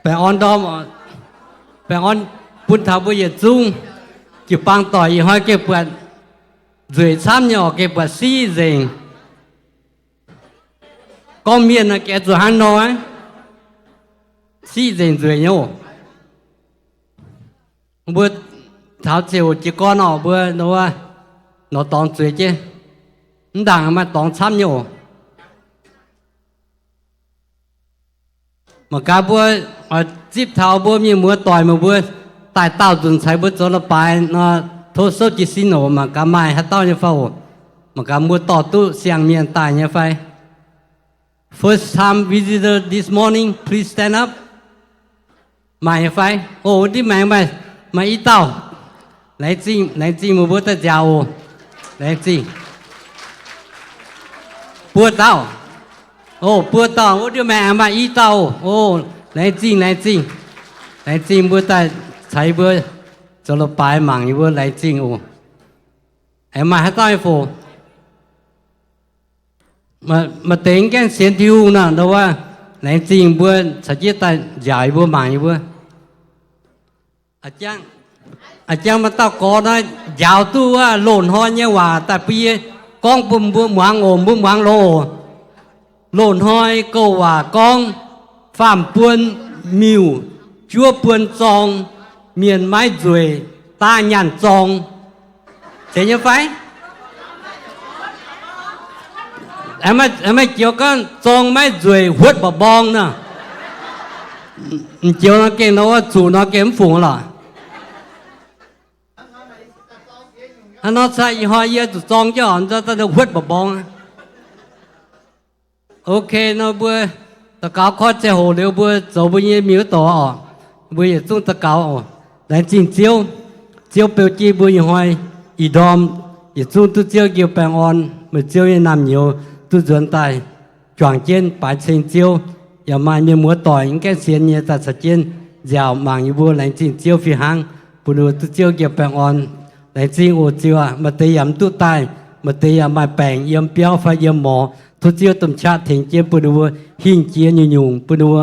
Baengh orn ndorm, baengh orn bun taux mbuo yietc zungv. Jiu-baang doic ih hnoi gengh buatc nzueic camv nyei oc, gengh buatc siqv nzengc. Gorngv mienh naaiv gengh zuqc hnangv nor, siqv nzengc nzueic nyei oc. Mbuo taux ziouc jiez gorn oc, mbuo nor dorngx zueiz jienv, mv ndaangc maaih dorngx camv nyei oc. Mangc gaax mbuo zipv taux mbuo mienh muoz doic meih mbuo daaih daauh nzunc caux mbuo zoux la'baaix nor, tov souv jiez sin oc. Mangc gaax maaih haaix dauh nyei fai oc. Mangc gaax mbuo dorh duqv siang-mienh daaih nyei fai? First time visitor this morning, please stand up. Maaih nyei fai? Oc, ndiev maengx maaih, maaih i dauh. Laengz zingh, laengz zingh meih mbuo daaih nziaauc oc. Laengz zingh. Buo dauh. Oc, buo dauh. Oc, ndiev maengx maaih i dauh. Oc, laengz zingh, laengz zingh. Laengz zingh mbuo daaih caux yie mbuo zoux la'baaix mangc yie mbuo, laengz zingh oc. Aengx maaih haaix dauh nyei fai? Maaih deix mv gaengh sienx Tin-Hungh nor, ndau wuov, laengz zingh mbuo caux jienv daaih nziaauc yie mbuo, mangc yie mbuo. A'jang maaih dauh gorx naaiv njaaux duqv wuov loz-hnoi nyei waac daaih bun yie gorngv bun mbuo muangx oc, mbuo muangx longx oc. Loz-hnoi gouv waac gorngv, faam-buon miuc, juov buon zorng, mienh maiv nzueic, daav nyaanh zorng. Zeiz nyei fai? Maaih joux gorngv zorng maiv nzueic, huotv mba'mborng nor. M'joux nor gengh nor, zuqc nor gengh mv fungc lorqc. Hnangv nor cai ih hnoi yie zuqc zorng jienv oc, huotv mba'mborng. Ok, nor mbuo daux gaux koi ziangh hoc liuz, mbuo zoux mbuo nyei mienh wuov dorngx oc. Mbuo yietc zungv daux gaux oc. Laengz zingh Ziouv. Ziouv beu jienv mbuo ih hnoi ih ndorm yietc zungv duqv Ziouv njoux baengh orn, meih Ziouv nyei naamh nyouz duqv nzuonx daaih juangc jienv baaix ceng Ziouv. Yaac maaih mienh muoz doic mv gaengh sienx nyei daaih caux jienv nziaauc mangc yie mbuo. Laengz zingh Ziouv fih hnangv, bun ninh mbuo duqv Ziouv njoux baengh orn. Laengz zingh oc Ziouv aac. Maaih deix yaac mv duqv daaih, maaih deix yaac maaih baengc yiem biauv fai yiem morz. Tov Ziouv domh qaqv tengx jienv bun ninh mbuo hingh jiex nyungc-nyungc, bun ninh mbuo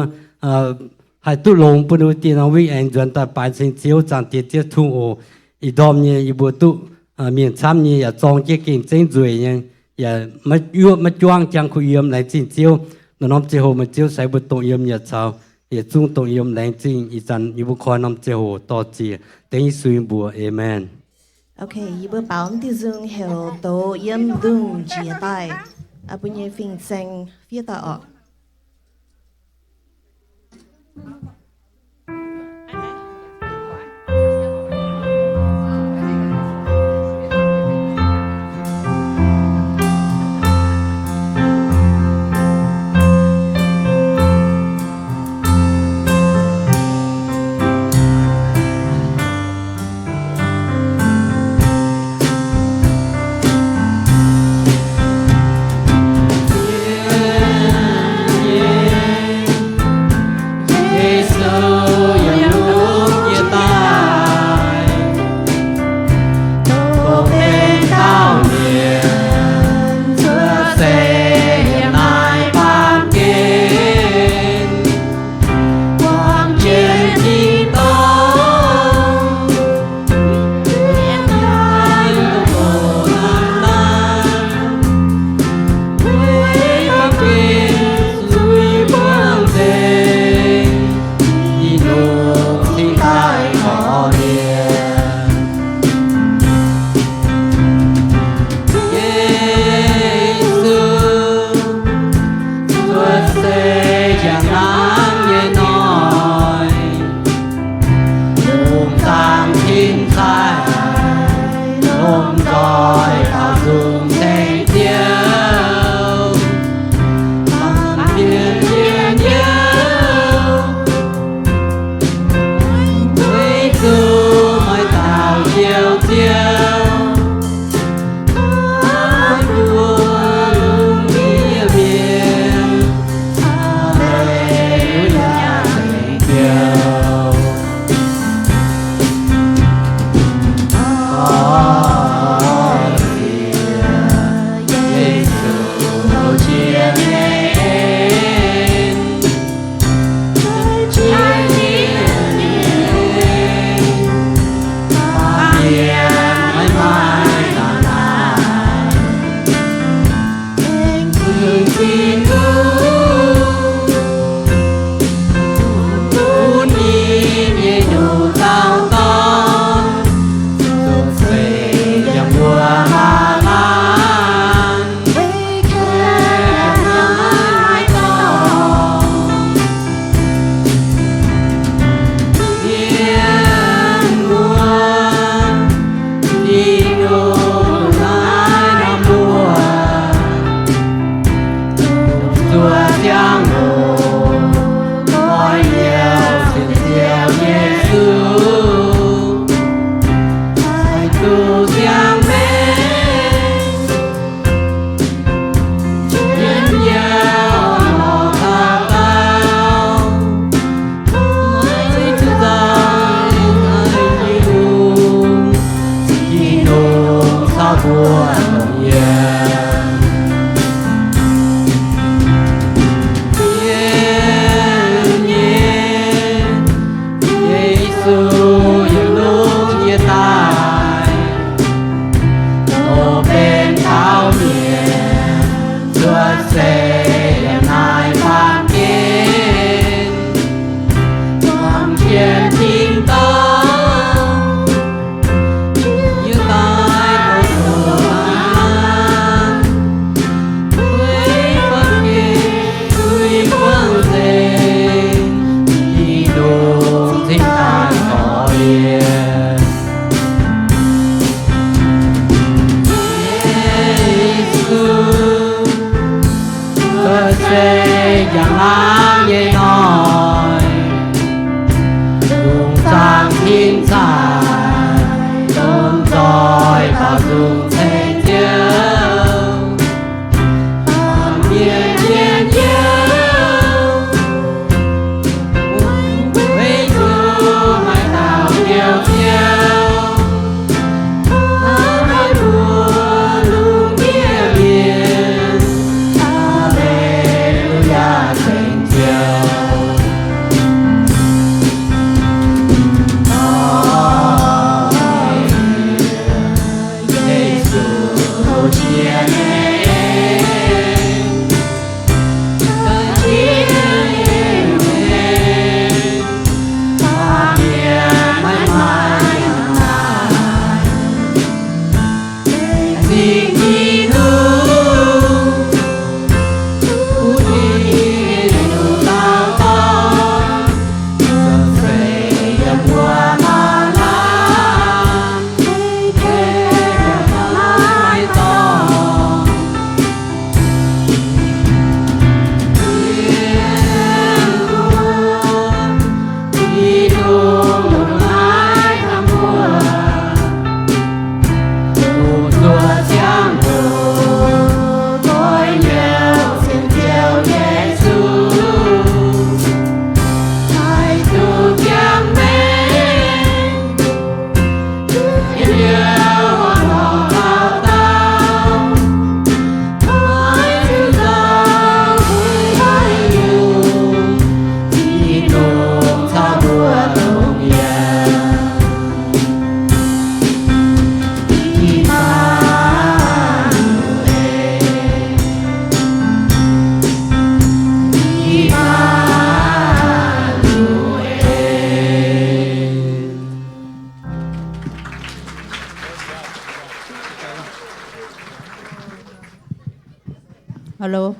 haih duqv longx, bun ninh mbuo dieh norm weekend aengx nzuonx daaih baaix ceng Ziouv. Zaangc Diex Ziouv Tin-Hungh oc. Ih ndorm nyei yie mbuo duqv mienh camv nyei yaac zorng jienv gengh zengv nzueic nyei, yaac maiv yuoqv maiv juangv, jangx kuh yiem. Laengz zingh Ziouv. Norm-norm ziangh hoc meih Ziouv ceix mbuo dongh yiem yaac caux yietc zungv dongh yiem. Laengz zingh ih zanc yie mbuo koi norm ziangh hoc dorh ziec dengv Yesu nyei mbuox. Aamen. Ok, yie mbuo baaux mv diuh nzung heuc douz yiem nzungh njiec daaih, mbuo nyei fin-saeng fiev daaih oc.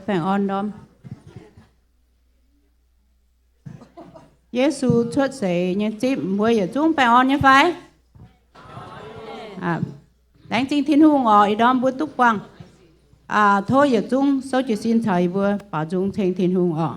Baengh orn ndorm. Yesu cuotv seix nyei zipv, mbuo yietc zungv baengh orn nyei fai? Laengz zingh Tin-Hungh oc. Ih ndorm mbuo duqv buangh. Tov yietc zungv souv jiez sin caux yie mbuo baaux nzung ceng Tin-Hungh oc.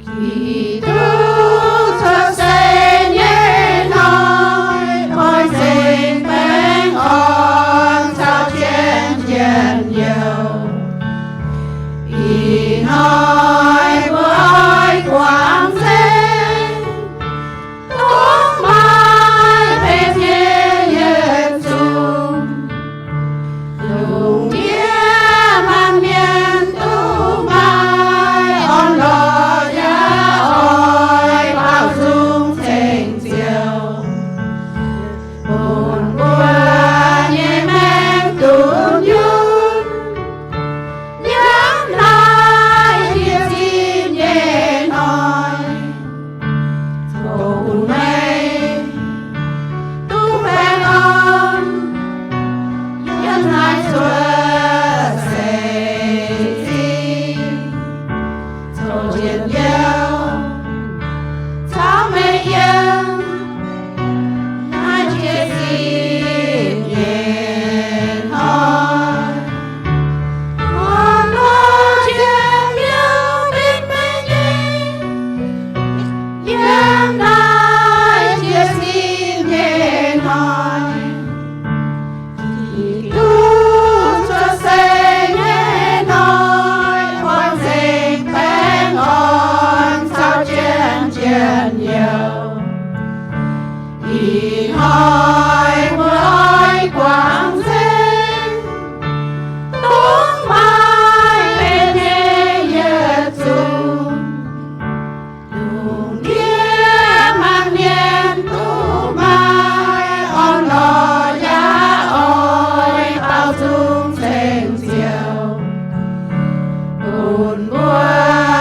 Giduc cuotv seix nyei hnoi, oix cingx baengh orn caux jienv njien-youh. Ih hnoi mbuo oix guangc nzengc, dongh maaih benx nyei yietc zungv. Lungh ndiev maanc mienh dongh maaih orn-lorqc yaac oix baaux nzung ceng Ziouv, bun mbuo nyei maengc duqv yungh. Yiem naaiv jiex zinh nyei hnoi, bun meih duqv baengh orn. Yiem naaiv cuotv seix zingh, zoux njien-youh caux meih yiem naaiv jiex zinh nyei hnoi. Orn-lorqc njien-youh benx meih nyei. Yiem naaiv jiex zinh nyei hnoi, Giduc cuotv seix nyei hnoi, oix cingx baengh orn caux jienv njien-youh. Ih hnoi mbuo oix guangc nzengc, dongh maaih benx nyei yietc zungv. Lungh ndiev maanc mienh dongh maaih orn-lorqc yaac oix baaux nzung ceng Ziouv, bun mbuo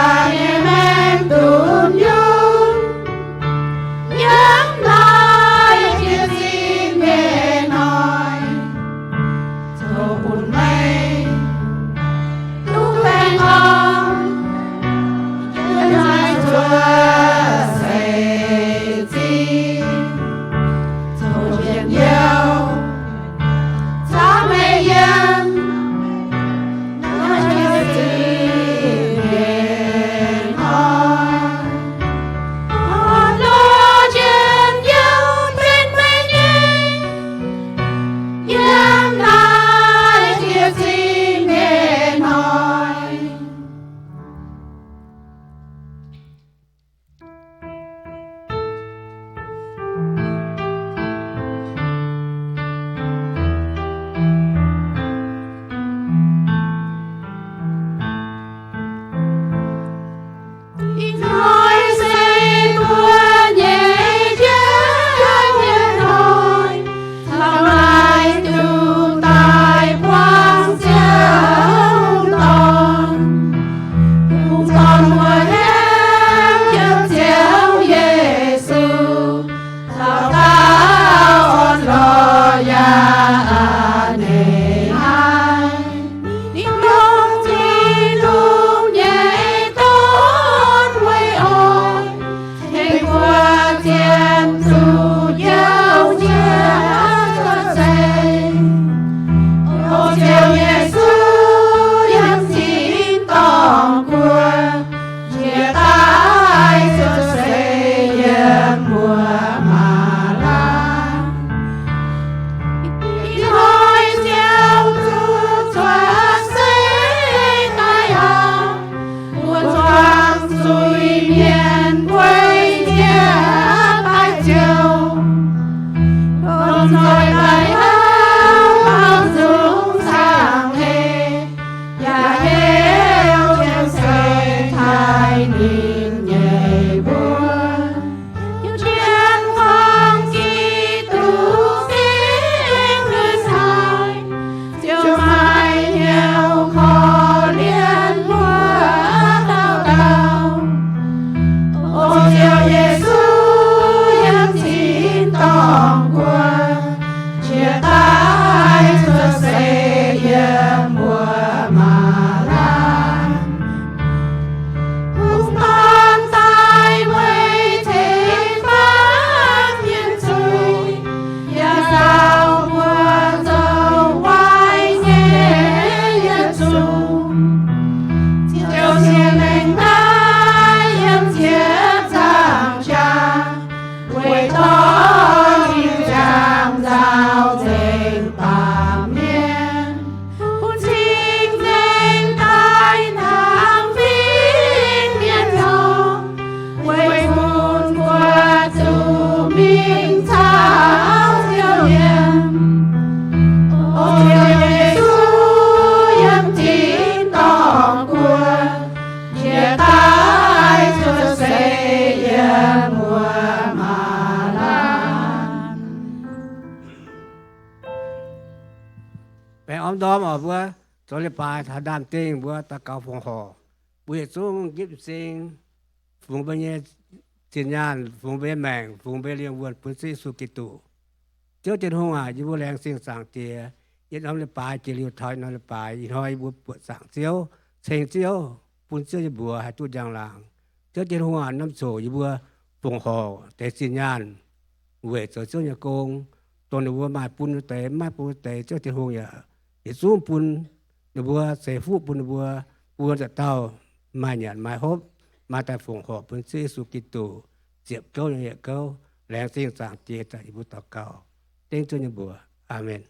Singx caux Ziouv yiem, o Ziouv Yesu yiem tin-dorngh guoqv, jiex daaih cuotv seix yiem wuov maaz laanh. Baengh orn ndorm oc, mbuo zoux leiz-baaix taux ndaam-dingh mbuo daux gaux fongc horc, mbuo yietc zungv njipv m'zing, fungx mbuo nyei zinh nyaanh, fungx mbuo nyei maengc, fungx mbuo nyei lingh wuonh bun Ziouv Yesu Giduc. Ziouv Tin-Hungh aac, yie mbuo laengz zingh Zaangc Diex, yie norm leiz-baaix jiex liuz taux norm leiz-baaix ih hnoi yie mbuo buoqc zaangc Ziouv, ceng Ziouv, bun Ziouv nyei mbuox haih duqv njang-laangc. Ziouv Tin-Hungh aac, norm ziouc yie mbuo fongc horc deix zinh nyaanh weic zoux Ziouv nyei gong, dongh ninh mbuo maaih bun wuov deix, maiv bun wuov deix, Ziouv Tin-Hungh yaac yietc zungv bun ninh mbuo, ceix fuqv bun ninh mbuo, bun dauh dauh maaih nyanc maaih hopv, maaih daaih fongc horc bun Ziouv Yesu Giduc ziepc gouv nyei yietc gouv. Laengz zingh Zaangc Diex daaih yie mbuo daux gaux dengv Ziouv nyei mbuox. Aamen.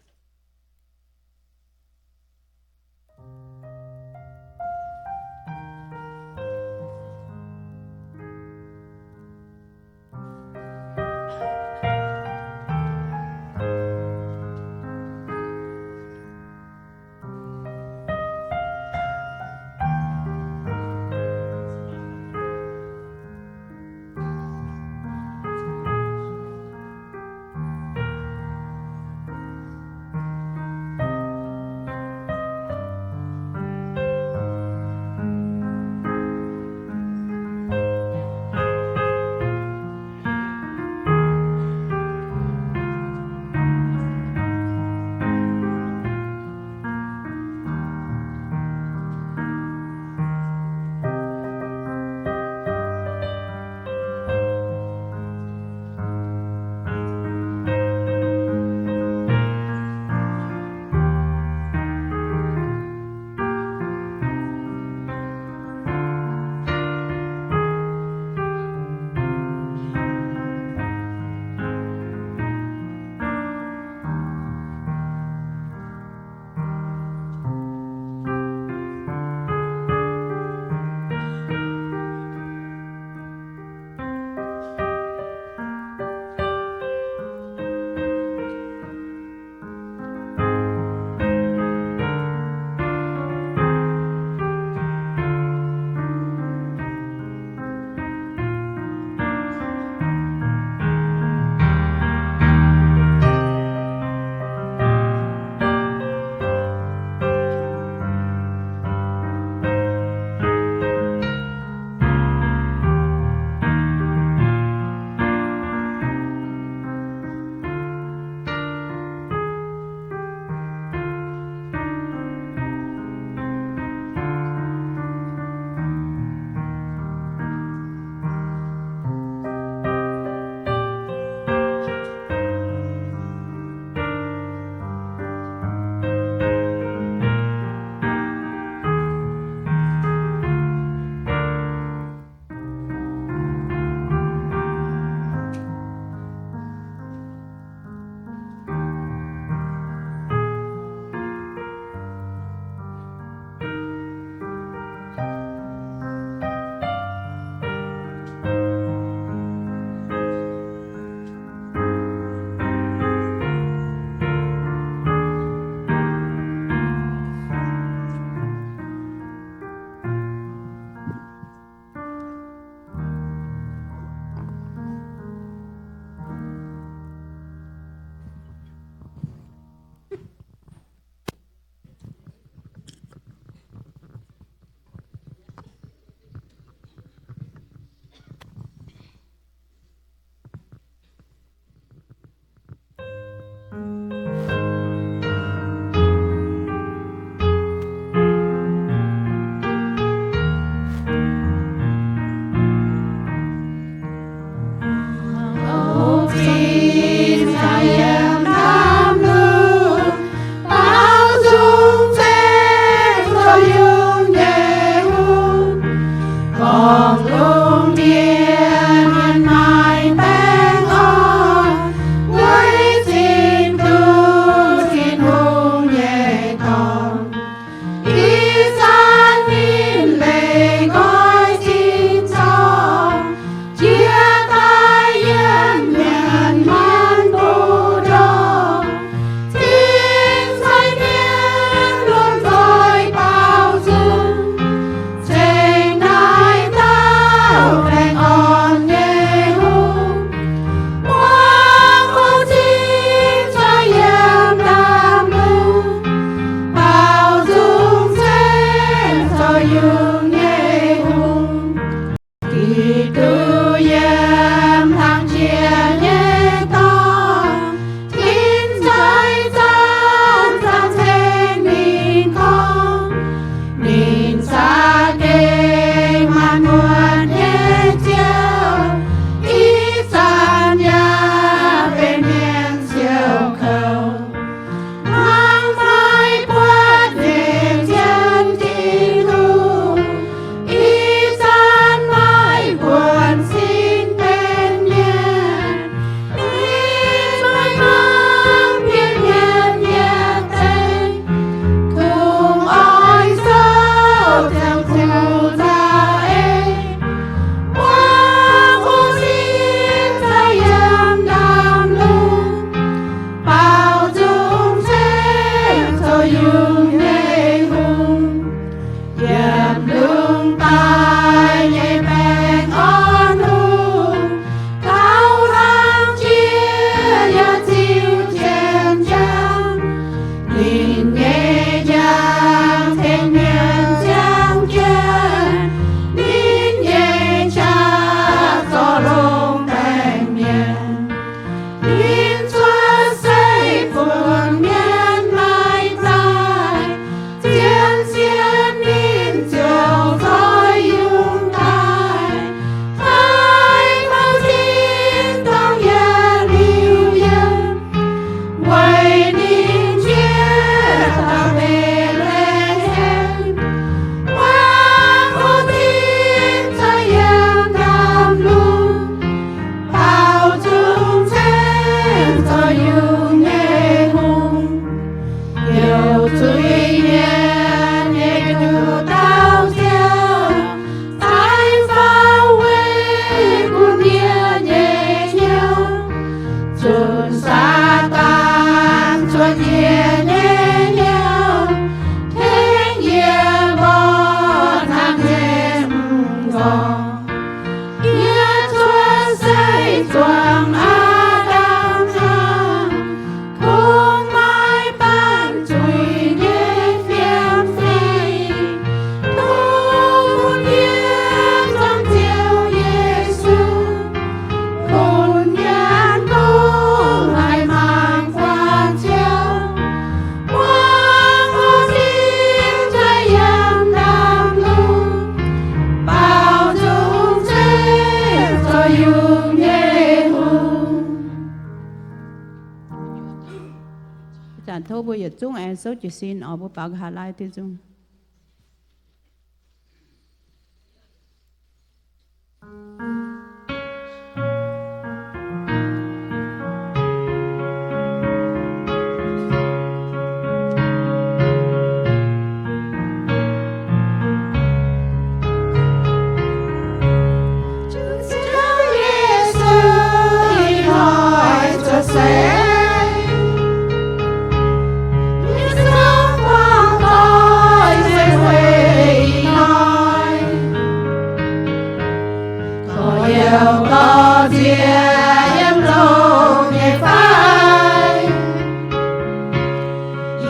Tov mbuo yietc zungv aengx souv jiez sin oc. Mbuo baaux nqa'haav laai, Tin-Hungh.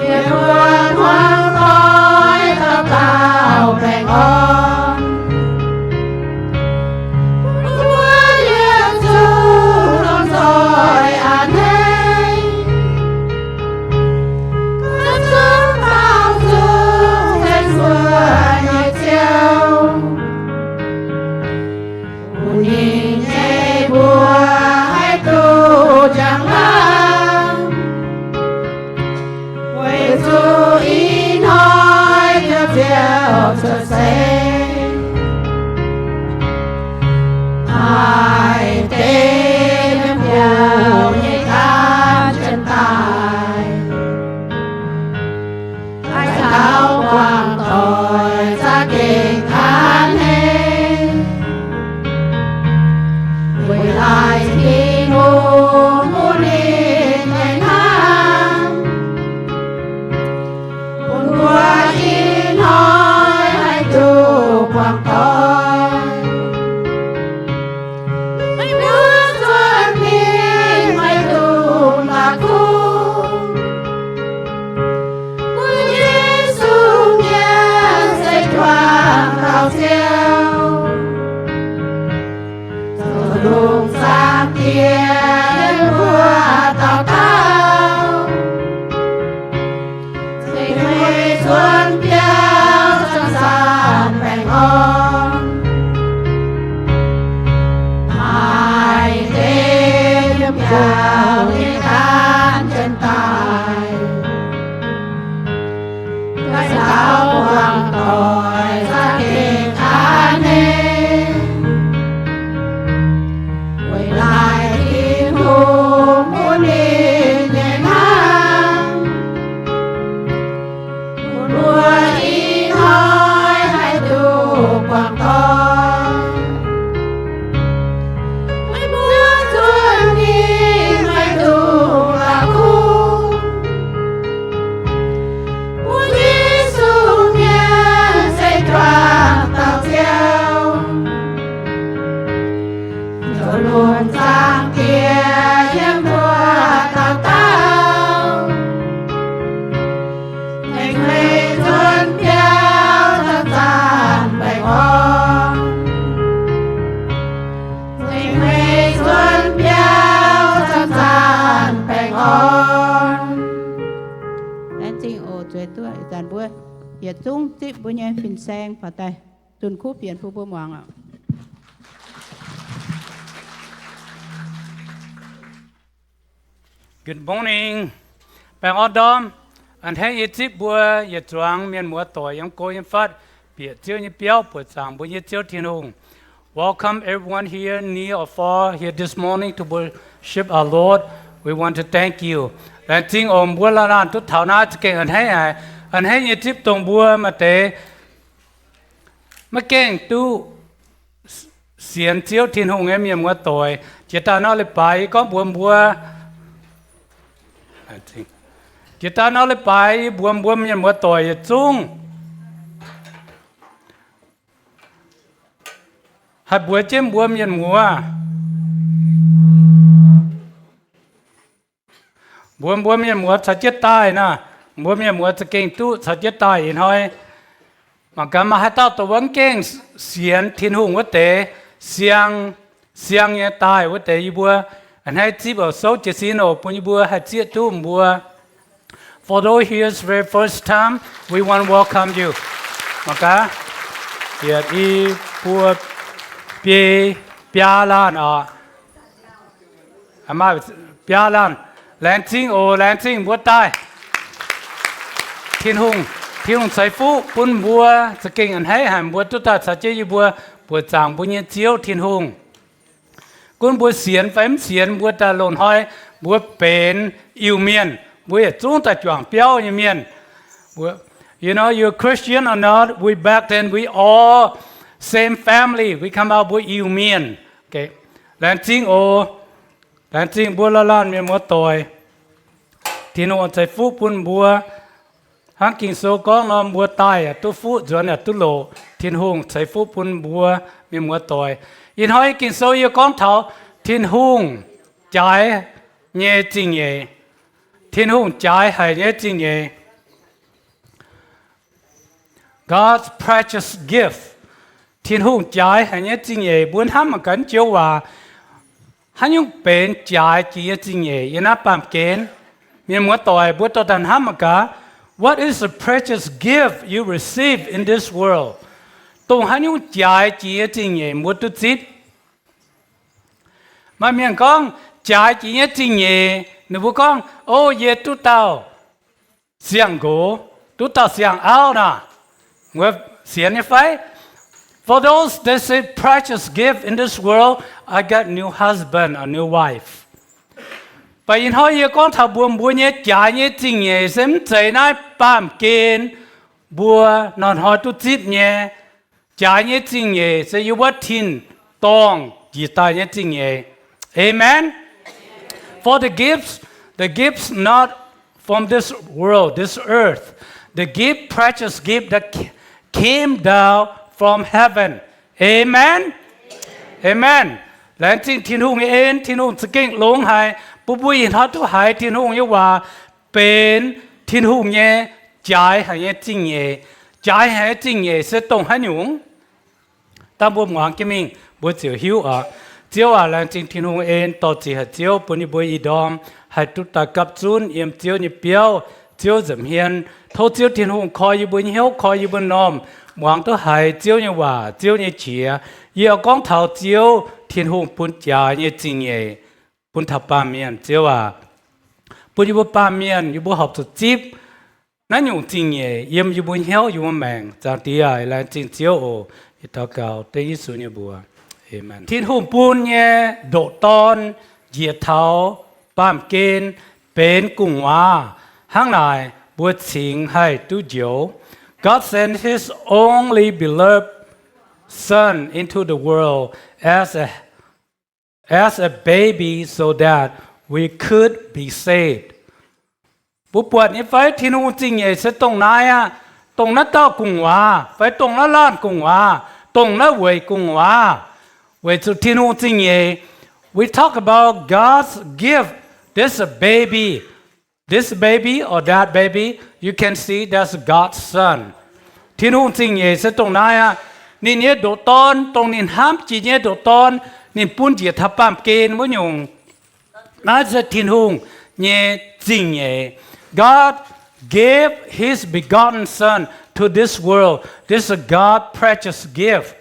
Yie mbuo hmuangv doic dauh dauh baengh orn, mbuo yietc zungv lomh nzoih a'hneiv, mbuo zungv taux zuqc nzengc mbuo nyei Ziouv. Bun ninh nyei mbuox haih duqv njang-laangc, weic zuqc ih hnoi Ziouv Ziouv cuotv seix, maaih deix mienh biaux nyei gaanv jienv daaih, daaih taux buangh doic za'gengh a'hneiv, weic laaix Tin-Hungh bun ninh nyei hnamv, bun mbuo ih hnoi haih duqv buangh doic. Meih mbuo zuonx mingh maiv dungx la'kuqv. Bun Yesu mienh se juangc dauh Ziouv, zoux lungh zaangc Diex yiem mbuo dauh dauh. Cingx meih zuonx biauv zanc-zanc baengh orn, maaih deix yiem biauv nyei gaanv jienv daaih, daaih taux buangh doic za'gengh a'hneiv, weic laaix Tin-Hungh bun ninh nyei hnamv, bun mbuo ih hnoi haih duqv buangh doic. Meih mbuo zuonx mingh maiv dungx la'kuqv. Bun Yesu mienh se juangc dauh Ziouv, zoux lungh zaangc Diex yiem mbuo dauh dauh. Cingx meih zuonx biauv zanc-zanc baengh orn. Cingx meih zuonx biauv zanc-zanc baengh orn. Laengz zingh oc. Zueiz duqv ih zanc mbuo yietc zungv zipv mbuo nyei fin-saeng faaux daaih zunh kuv fienx bun mbuo muangx oc. Good morning. Baengh orn ndorm. A'hneiv nyei zipv mbuo yietc zuangx mienh muoz doic yiem go yiem fatv bieqc Ziouv nyei biauv buoqc zaangc mbuo nyei Ziouv Tin-Hungh. Welcome everyone here, near or far, here this morning to worship our Lord. We want to thank you. Laengz zingh oc, mbuo laanh laanh duqv taux naaiv za'gengh a'hneiv haic. A'hneiv nyei zipv dongh mbuo maaih deix maiv gaengh duqv sienx Ziouv Tin-Hungh nyei mienh muoz doic. Jiex daaih nor leiz-baaix yie gorngv mbuox mbuo, jiex daaih nor leiz-baaix yie mbuox mbuo mienh muoz doic yietc zungv haih mbuox jienv mbuo mienh muoz, mbuox mbuo mienh muoz caux jienv daaih nor, mbuo mienh muoz za'gengh duqv caux jienv daaih ih hnoi. Mangc gaax maaih haaix dauh dongh wuov maiv gaengh sienx Tin-Hungh wuov deix, siang, siang nyei daaih wuov deix, yie mbuo a'hneiv zipv oc, souv jiez sin oc, bun yie mbuo haih zieqv duqv mbuo. For those here very first time, we want to welcome you. Mangc gaax, yietc, i, buo, biei, biaa laanh oc. Maaih biaa laanh. Laengz zingh oc, laengz zingh mbuo daaih. Tin-Hungh, Tin-Hungh ceix fuqv bun mbuo, za'gengh a'hneiv haic mbuo duqv daaih caux jienv yie mbuo buoqc zaangc mbuo nyei Ziouv Tin-Hungh. Gunv mbuo sienx fai mv sienx, mbuo daaih loz-hnoi mbuo benx Iu-Mienh, mbuo yietc zungv daaih juangc biauv nyei mienh. You know, you're Christian or not, we back then, we all same family, we come out, mbuo Iu-Mienh. Laengz zingh oc. Laengz zingh mbuo laanh laanh mienh muoz-doic. Tin-Hungh ceix fuqv bun mbuo. Hnangv Ging-Sou gorngv nor, mbuo daaih yaac duqv fuqv, nzuonx yaac duqv loqc. Tin-Hungh ceix fuqv bun mbuo mienh muoz-doic. Ih hnoi Ging-Sou yie gorngv taux Tin-Hungh jaaix nyei zingh nyeic. Tin-Hungh jaaix haic nyei zingh nyeic. God's precious gift. Tin-Hungh jaaix haic nyei zingh nyeic, mbuo hnamv mangc gaax joux waac, haaix nyungc benx jaaix jiex nyei zingh nyeic yiem naaiv baamh gen? Mienh muoz-doic, mbuo dorh daaih hnamv mangc gaax. What is the precious gift you receive in this world? Dongh haaix nyungc jaaix jiex nyei zingh nyeic mbuo duqv zipv? Maaih mienh gorngv jaaix jiex nyei zingh nyeic, ninh mbuo gorngv, O, yie duqv dauh siang-nqox, duqv dauh siang-auv nor. Mbuo sienx nyei fai? For those that say precious gift in this world, I got new husband or new wife. Mv baac ih hnoi yie gorngv taux mbuo, mbuo nyei jaaix nyei zingh nyeic se mv zeiz naaiv baamh gen mbuo hnoi-hnoi duqv zipv nyei. Jaaix nyei zingh nyeic se yiem wuov tin-dorngh njiec daaih nyei zingh nyeic. Amen. For the gifts, the gifts not from this world, this earth. The gift, precious gift that came down from heaven. Amen. Amen. Laengz zingh Tin-Hungh nyei en, Tin-Hungh za'gengh longx haic bun mbuo ih hnoi duqv haiz Tin-Hungh nyei waac benx Tin-Hungh nyei jaaix haic nyei zingh nyeic. Jaaix haic nyei zingh nyeic se dongh haaix nyungc? Dangh mbuo muangx jienv mingh, mbuo ziouc hiuv oc. Ziouv aac, laengz zingh Tin-Hungh en, dorh ziqc haic Ziouv bun yie mbuo ih ndorm haih duqv daaih gapv zunv yiem Ziouv nyei biauv, Ziouv nza'hmien. Tov Ziouv Tin-Hungh koi yie mbuo nyei hnyouv, koi yie mbuo normh, muangx duqv haiz Ziouv nyei waac, Ziouv nyei qiex. Yie oix gorngv taux Ziouv Tin-Hungh bun jaaix nyei zingh nyeic bun taux baamh mienh. Ziouv aac, bun yie mbuo baamh mienh, yie mbuo horpc zuqc zipv naaiv nyungc zingh nyeic yiem yie mbuo hnyouv, yie mbuo maengc. Zaangc Diex aac, laengz zingh Ziouv oc. Yie daux gaux dengv Yesu nyei mbuox. Amen. Tin-Hungh bun nyei ndoqc Dorn njiec taux baamh gen benx gu'nguaaz. Hnangv naaic mbuo cingx haih duqv njoux. God sent his only beloved Son into the world as a, as a baby so that we could be saved. Mbuo buatc nyei fai Tin-Hungh zingh nyeic se dongh naaiv aqv, dongh naaiv dauh gu'nguaaz fai dongh naaiv laanh gu'nguaaz, dongh naaiv weic gu'nguaaz, weic zuqc Tin-Hungh zingh nyeic. We talk about God's gift. This a baby, this baby or that baby, you can see that's God's son. Tin-Hungh zingh nyeic se dongh naaiv aqv. Ninh nyei ndoqc Dorn, dongh ninh hnamv jiex nyei ndoqc Dorn, ninh bun njiec taux baamh gen wuov nyungc. Naaiv se Tin-Hungh nyei zingh nyeic. God gave his begotten Son to this world. This is God's precious gift.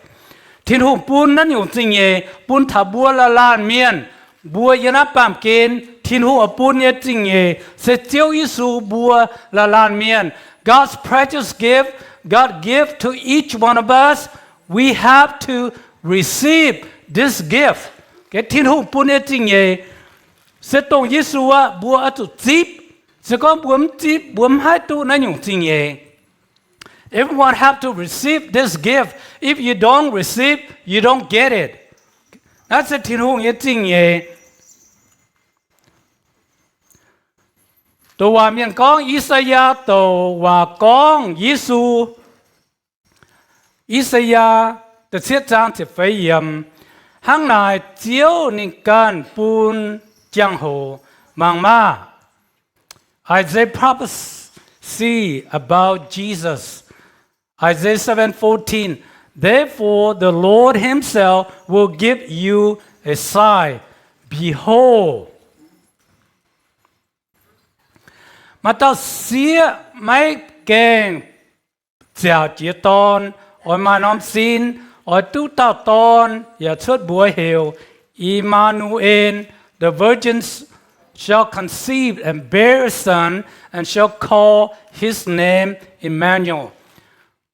Tin-Hungh bun naaiv nyungc zingh nyeic bun taux mbuo laanh laanh mienh. Mbuo yiem naaiv baamh gen, Tin-Hungh oix bun nyei zingh nyeic se Ziouv Yesu mbuo laanh laanh mienh. God's precious gift, God give to each one of us. We have to receive this gift. Tin-Hungh bun nyei zingh nyeic se dongh Yesu aqv, mbuo oix zuqc zipv. Se gorngv mbuo mv zipv, mbuo mv haih duqv naaiv nyungc zingh nyeic. Everyone have to receive this gift. If you don't receive, you don't get it. Naaiv se Tin-Hungh nyei zingh nyeic. Douc waac mienh gorngv, I^saa^yaa douc waac gorngv Yesu. I^saa^yaa da'cietv zaang ziepc feix yiemc. Hnangv naaic Ziouv ninh ganh bun jangx-hoc mangc maah! Isaiah prophecy about Jesus. Isaiah seven fourteen, Therefore the Lord himself will give you a sign. Behold, maaih dauh sieqv maiv gaengh ziouc jiex dorn, oix maaih norm sin, oix duqv dauh dorn, yaac cuotv mbuox heuc I^maa^nu^en, the virgin's shall conceive and bear a son, and shall call his name Emmanuel.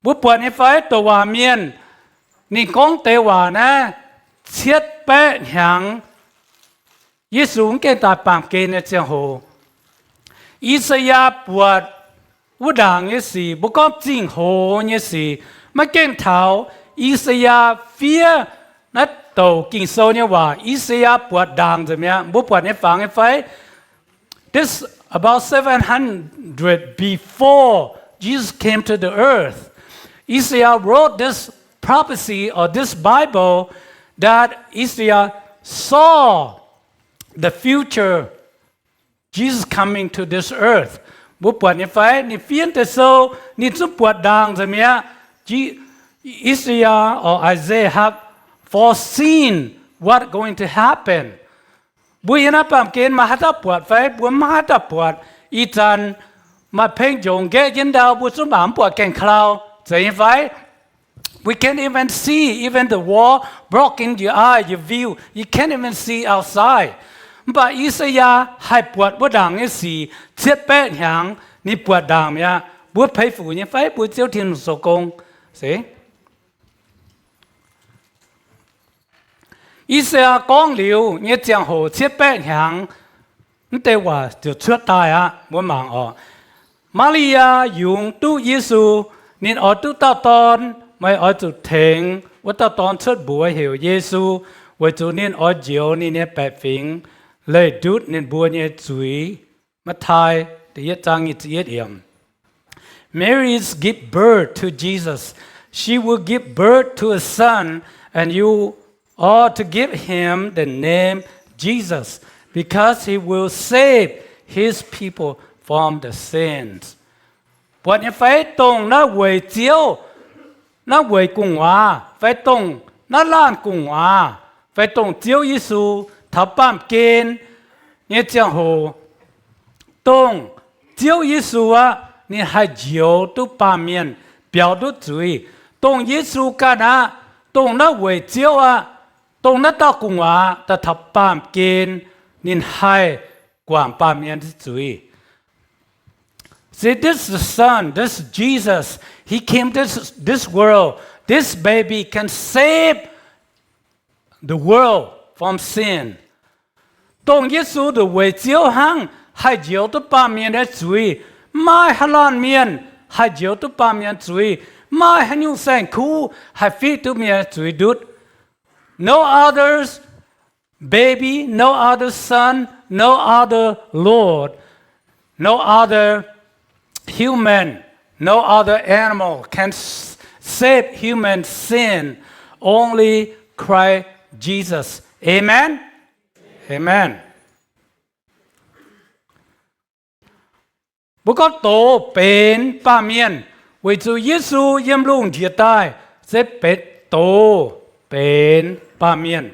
Mbuo buatc nyei fai? Douc waac mienh ninh gorngv deix waac naaiv cietv baeqv hnyangx Yesu mv gaengh daaih baamh gen nyei ziangh hoc. I^saa^yaa buatc wuov ndaangc nyei sic, mbuo gorngv zingh hoz nyei sic, maiv gaengh taux I^saa^yaa fiev naaiv douc Ging-Sou nyei waac. I^saa^yaa buatc ndaangc nzengc mi'aqv. Mbuo buatc nyei fangx nyei fai? This about seven hundred before Jesus came to the earth. Isaiah wrote this prophecy or this Bible that Isaiah saw the future Jesus coming to this earth. Mbuo buatc nyei fai? Ninh fiev deix sou, ninh zungv buatc ndaangc nzengc mi'aqv. Isaiah or Isaiah have foreseen what going to happen. Mbuo yiem naaiv baamh gen maaih haaix dauh buatc fai? Mbuo maiv haaix dauh buatc. Ih zanc maaih peng njongc nqaeqv jienv ndau, mbuo zungv mangc mv buatc gaengh klau. Zeiz nyei fai? We can't even see, even the wall blocking your eye, your view. You can't even see outside. Mv baac I^saa^yaa haih buatc wuov ndaangc nyei sic cietv baeqv hnyangx, ninh buatc ndaangc mi'aqv. Mbuo peix fuc nyei fai? Mbuo Ziouv Tin-Hungh zoux gong. Se I^saa^yaa gorngv liuz nyei ziangh hoc cietv baeqv hnyangx, mv deix waac ziouc cuotv daaih aqv. Mbuo mangc oc. Maa^li^yaa yungz duqv Yesu, ninh oix duqv dauh dorn, meih oix zuqc tengx wuov dauh dorn cuotv mbuox heuc Yesu, weic zuqc ninh oix njoux ninh nyei baeqc fingx leih ndutv ninh mbuo nyei zuiz. Matv^tai da'yietv zaang nyic ziepc yietv yiemc. Mary is give birth to Jesus. She will give birth to a son, and you are to give him the name Jesus, because he will save his people from the sins. Buatc nyei fai? Dongh naaiv weic Ziouv, naaiv weic gu'nguaaz, fai dongh naaiv laanh gu'nguaaz, fai dongh Ziouv Yesu taux baamh gen nyei ziangh hoc, dongh Ziouv Yesu aqv, ninh haih njoux duqv baamh mienh, biaux duqv zuiz. Dongh Yesu ganh aqv, dongh naaiv weic Ziouv aqv, dongh naaiv dauh gu'nguaaz daaih taux baamh gen, ninh haih guangc baamh mienh nyei zuiz. See, this is the Son, this is Jesus. He came this, this world. This baby can save the world from sin. Dongh Yesu nduqc weic Ziouv hnangv haih njoux duqv baamh mienh nyei zuiz. Mv maaih haaix laanh mienh haih njoux duqv baamh mienh zuiz. Mv maaih haaix nyungc saeng-kuv haih fiqv duqv mienh nyei zuiz ndutv. No other baby, no other son, no other Lord, no other human, no other animal can s-, save human sin, only Christ Jesus. Amen? Amen. Mbuo gorngv doz benx baamh mienh, weic zuqc Yesu yiem lungh njiec daaih se benx doz benx baamh mienh.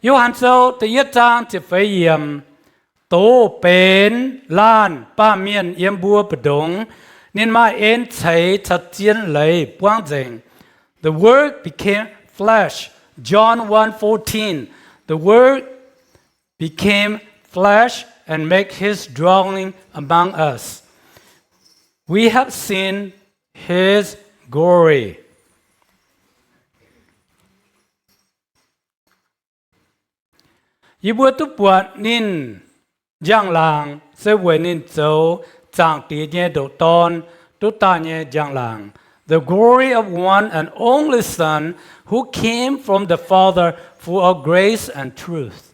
Yo^han Sou da'yietv zaang ziepc feix yiemc, doz benx laanh baamh mienh yiem mbuo mbu'ndongx. Ninh maaih en ceix caux zien leiz buangv nzengc. The Word became flesh. John one fourteen. The Word became flesh and make his dwelling among us. We have seen his glory. Yie mbuo duqv buatc ninh njang-laangc se weic ninh zoux Zaangc Diex nyei ndoqc Dorn duqv daaih nyei njang-laangc. The glory of one and only Son, who came from the Father, full of grace and truth.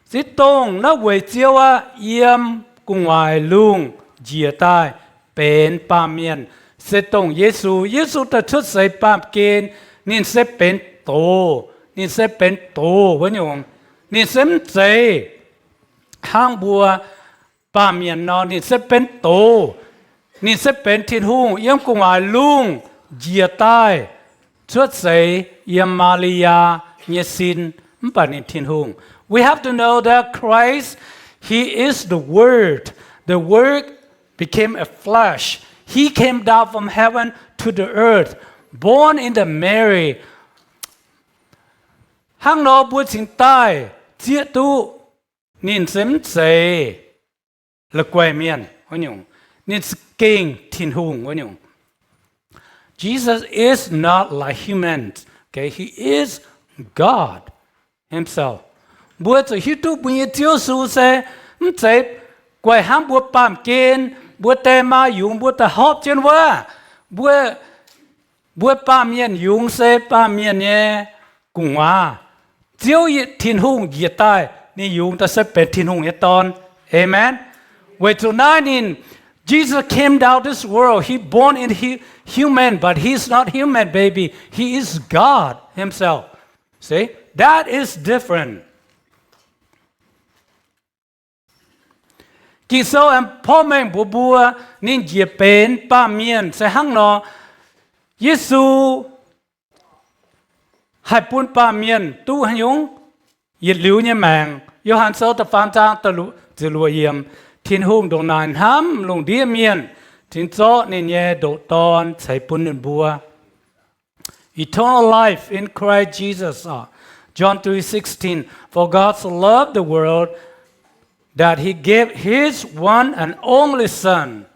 Se dongh naaiv weic Ziouv aqv, yiem gu'nguaaic lungh njiec daaih benx baamh mienh, se dongh Yesu. Yesu daaih cuotv seix baamh gen, ninh se benx doz, ninh se benx doz wuov nyungc. Ninh se mv zeiz hnangv mbuo baamh mienh nor, ninh se benx doz. Ninh se benx Tin-Hungh yiem gu'nguaaic lungh njiec daaih cuotv seix yiem Maa^li^yaa nyei sin, mv baac ninh Tin-Hungh. We have to know that Christ, he is the Word. The Word became a flesh. He came down from heaven to the earth, born in the Mary. Hnangv nor mbuo cingx daaih zieqv duqv Ninh se mv zeiz la'guaih mienh wuov nyungc. Ninh za'gengh Tin-Hungh wuov nyungc. Jesus is not like humans. Okay, he is God himself. Mbuo zuqc hiuv duqv mbuo nyei Ziouv Yesu se mv zeiz guaih hnangv mbuo baamh gen, mbuo die maa yungz, mbuo daaih hopv jienv wuov. Mbuo, mbuo baamh mienh yungz se baamh mienh nyei gu'nguaaz. Ziouv Tin-Hungh njiec daaih, ninh yungz daaih se benx Tin-Hungh nyei Dorn. Amen. Weic zuqc naaiv ninh, Jesus came down this world. He born in hu-, human, but he's not human, baby. He is God himself. See, that is different. Ging-Sou aengx porv mengh mbuox mbuo, ninh njiec benx baamh mienh se hnangv nor. Yesu haih bun baamh mienh duqv haaix nyungc? Yietc liuz nyei maengc. Yo^han Sou da'faam zaang da'luoqc, ziepc luoqc yiemc, Tin-Hungh ndongc naaic hnamv lungh ndiev mienh, cingx zorqv ninh nyei ndoqc Dorn ceix bun ninh mbuo. Eternal life in Christ Jesus. John three sixteen, For God so loved the world that he gave his one and only Son.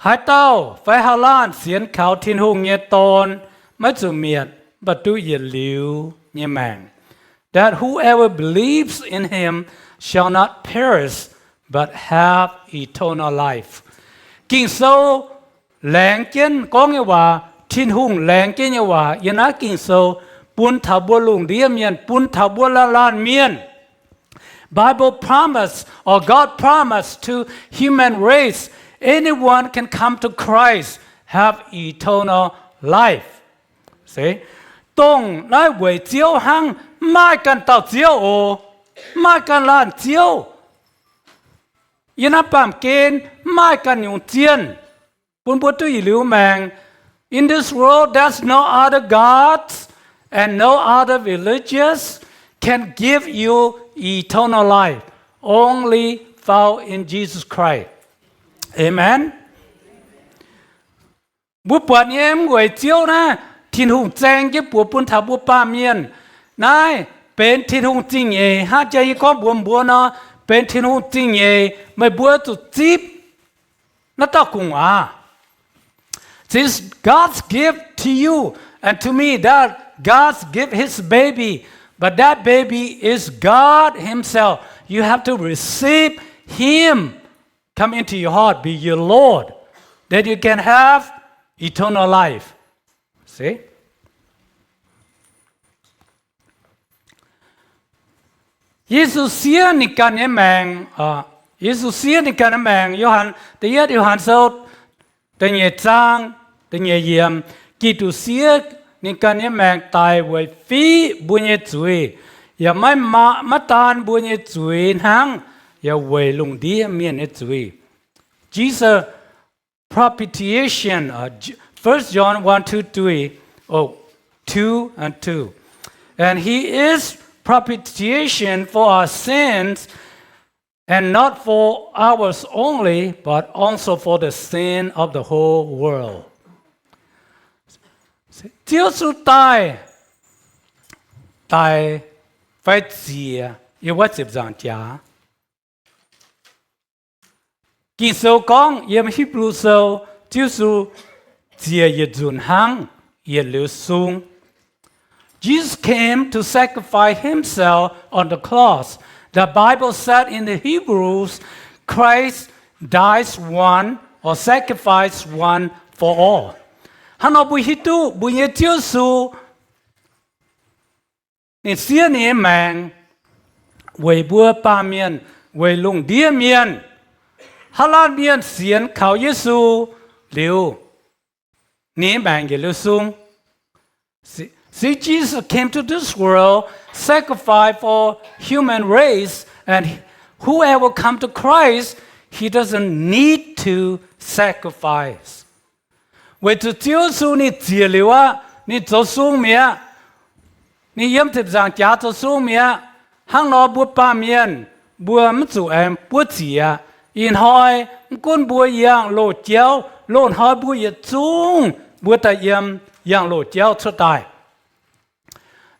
Haaix dauh fai haaix laanh sienx kaux Tin-Hungh nyei Dorn maiv zuqc mietc, mv baac duqv yietc liuz nyei maengc. That whoever believes in him shall not perish, but have eternal life. Ging-Sou laengz jienv gorngv nyei waac, Tin-Hungh laengz jienv nyei waac yiem naaiv Ging-Sou bun taux mbuo lungh ndiev mienh, bun taux mbuo laanh laanh mienh. Bible promise, or God promise to human race, anyone can come to Christ, have eternal life. See? Dongh naaiv weic Ziouv hnangv, mv maaih ganh dauh Ziouv oc. Mv maaih ganh laanh Ziouv. Yiem naaiv baamh gen mv maaih ganh nyungc zienh bun mbuo duqv yietc liuz maengc. In this world, there's no other gods and no other religions can give you eternal life. Only found in Jesus Christ. Amen. Mbuo buatc nyei mv weic Ziouv naaiv, Tin-Hungh zaeng jienv buoz bun taux mbuo baamh mienh. Naaiv benx Tin-Hungh zingh nyeic, hnangv jang yie gorngv mbuox mbuo nor, benx Tin-Hungh zingh nyeic, meih mbuo zuqc zipv naaiv dauh gu'nguaaz. This God's gift to you and to me, that God's give his baby, but that baby is God himself. You have to receive him, come into your heart, be your Lord. Then you can have eternal life. See? Yesu siev ninh ganh nyei maengc, Yesu siev ninh ganh nyei maengc, Yo^han, da'yietv Yo^han Sou, da'nyeic zaang, da'nyeic yiemc, Giduc siev ninh ganh nyei maengc daic weic fiqv mbuo nyei zuiz, yaac maiv, maiv daan mbuo nyei zuiz hnangv, yaac weic lungh ndiev mienh nyei zuiz. Jesus propitiation, uh, J-, First John one, two, three, oh, two and two. And he is propitiation for our sins, and not for ours only, but also for the sin of the whole world. Ziouv Yesu daaih, daic fai ziec yiem wuov ziepc nzaangc jaax. Ging-Sou gorngv yiem Hipv^lu Sou, Ziouv Yesu ziec yietc nzunc hnangv, yietc liuz sung. Jesus came to sacrifice himself on the cross. The Bible said in the Hebrews, Christ dies one or sacrifice one for all. Hnangv nor mbuo hiuv duqv mbuo nyei Ziouv Yesu ninh siev ninh nyei maengc weic mbuo baamh mienh, weic lungh ndiev mienh. Haaix laanh mienh sienx kaux Yesu liuz, ninh nyei maengc yietc liuz sung. See, see, Jesus came to this world, sacrificed for human race, and whoever come to Christ, he doesn't need to sacrifice. Weic zuqc Ziouv Yesu ninh ziec liuz aqv, ninh zoux sung mi'aqv. Ninh yiem ziepc nzaangc jaax zoux sung mi'aqv. Hnangv nor mbuo baamh mienh, mbuo mv zuqc aengx buov ziec aqv. Ih hnoi mv gunv mbuo yangh loz-jauv, loz-hnoi mbuo yietc zungv mbuo daaih yiem yangh loz-jauv cuotv daaih.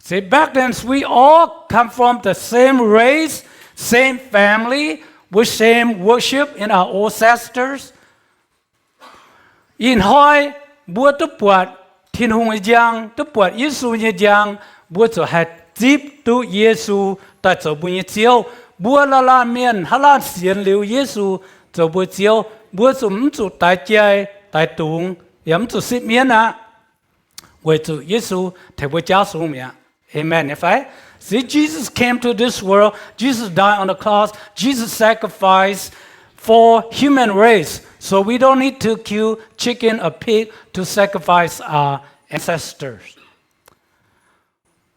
See, back then, we all come from the same race, same family, with same worship in our ancestors. Ih hnoi mbuo duqv buatc Tin-Hungh nyei njang, duqv buatc Yesu nyei njang, mbuo zuqc haih zipv duqv Yesu daaih zoux mbuo nyei Ziouv. Mbuo laanh laanh mienh hnangv laanh sienx liuz Yesu zoux mbuo Ziouv, mbuo zuqc mv zuqc daix jai, daix dungz, yaac mv zuqc sipv mienv aqv, weic zuqc Yesu tengx mbuo jaauv sung mi'aqv. Amen nyei fai? See, Jesus came to this world. Jesus died on the cross. Jesus sacrificed for human race. So we don't need to kill chicken or pig to sacrifice our ancestors.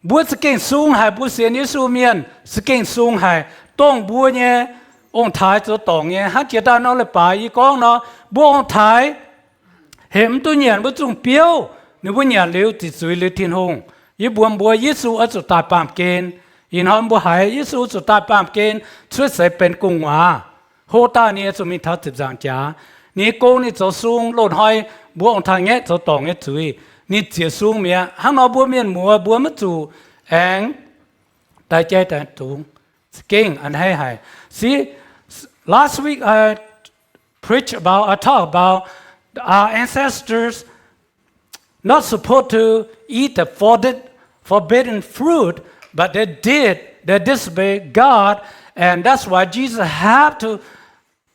Mbuo za'gengh sung haic, mbuo sienx Yesu mienh za'gengh sung haic, dongh mbuo nyei ong-taaix zoux dorngc nyei. Hnangv jiex daaih nor leiz-baaix yie gorngv nor, mbuo ong-taaix hemx mv duqv nyanc mbuo zungh biouv, ninh mbuo nyanc liuz ziqc zuiz liuz Tin-Hungh. Yie mbuox mbuo Yesu oix zuqc daaih baamh gen. Ih hnoi mbuo haiz Yesu zuqc daaih baamh gen, cuotv seix benx gu'nguaaz. Hlo daaih ninh oix zuqc mingh taux ziepc nzaangc jaax. Ninh nyei gong ninh zoux sung, loz hnoi mbuo ong-taaix ngaeqv zoux dorngc nyei zuiz, ninh ziec sung mi'aqv. Hnangv nor mbuo mienh muoz mbuo maiv zuqc aengx daix jai daix dungz. Za'gengh a'hneiv haic. See, last week I preach about, I talk about our ancestors not supposed to eat the forbid-, forbidden fruit, but they did. They disobeyed God, and that's why Jesus had to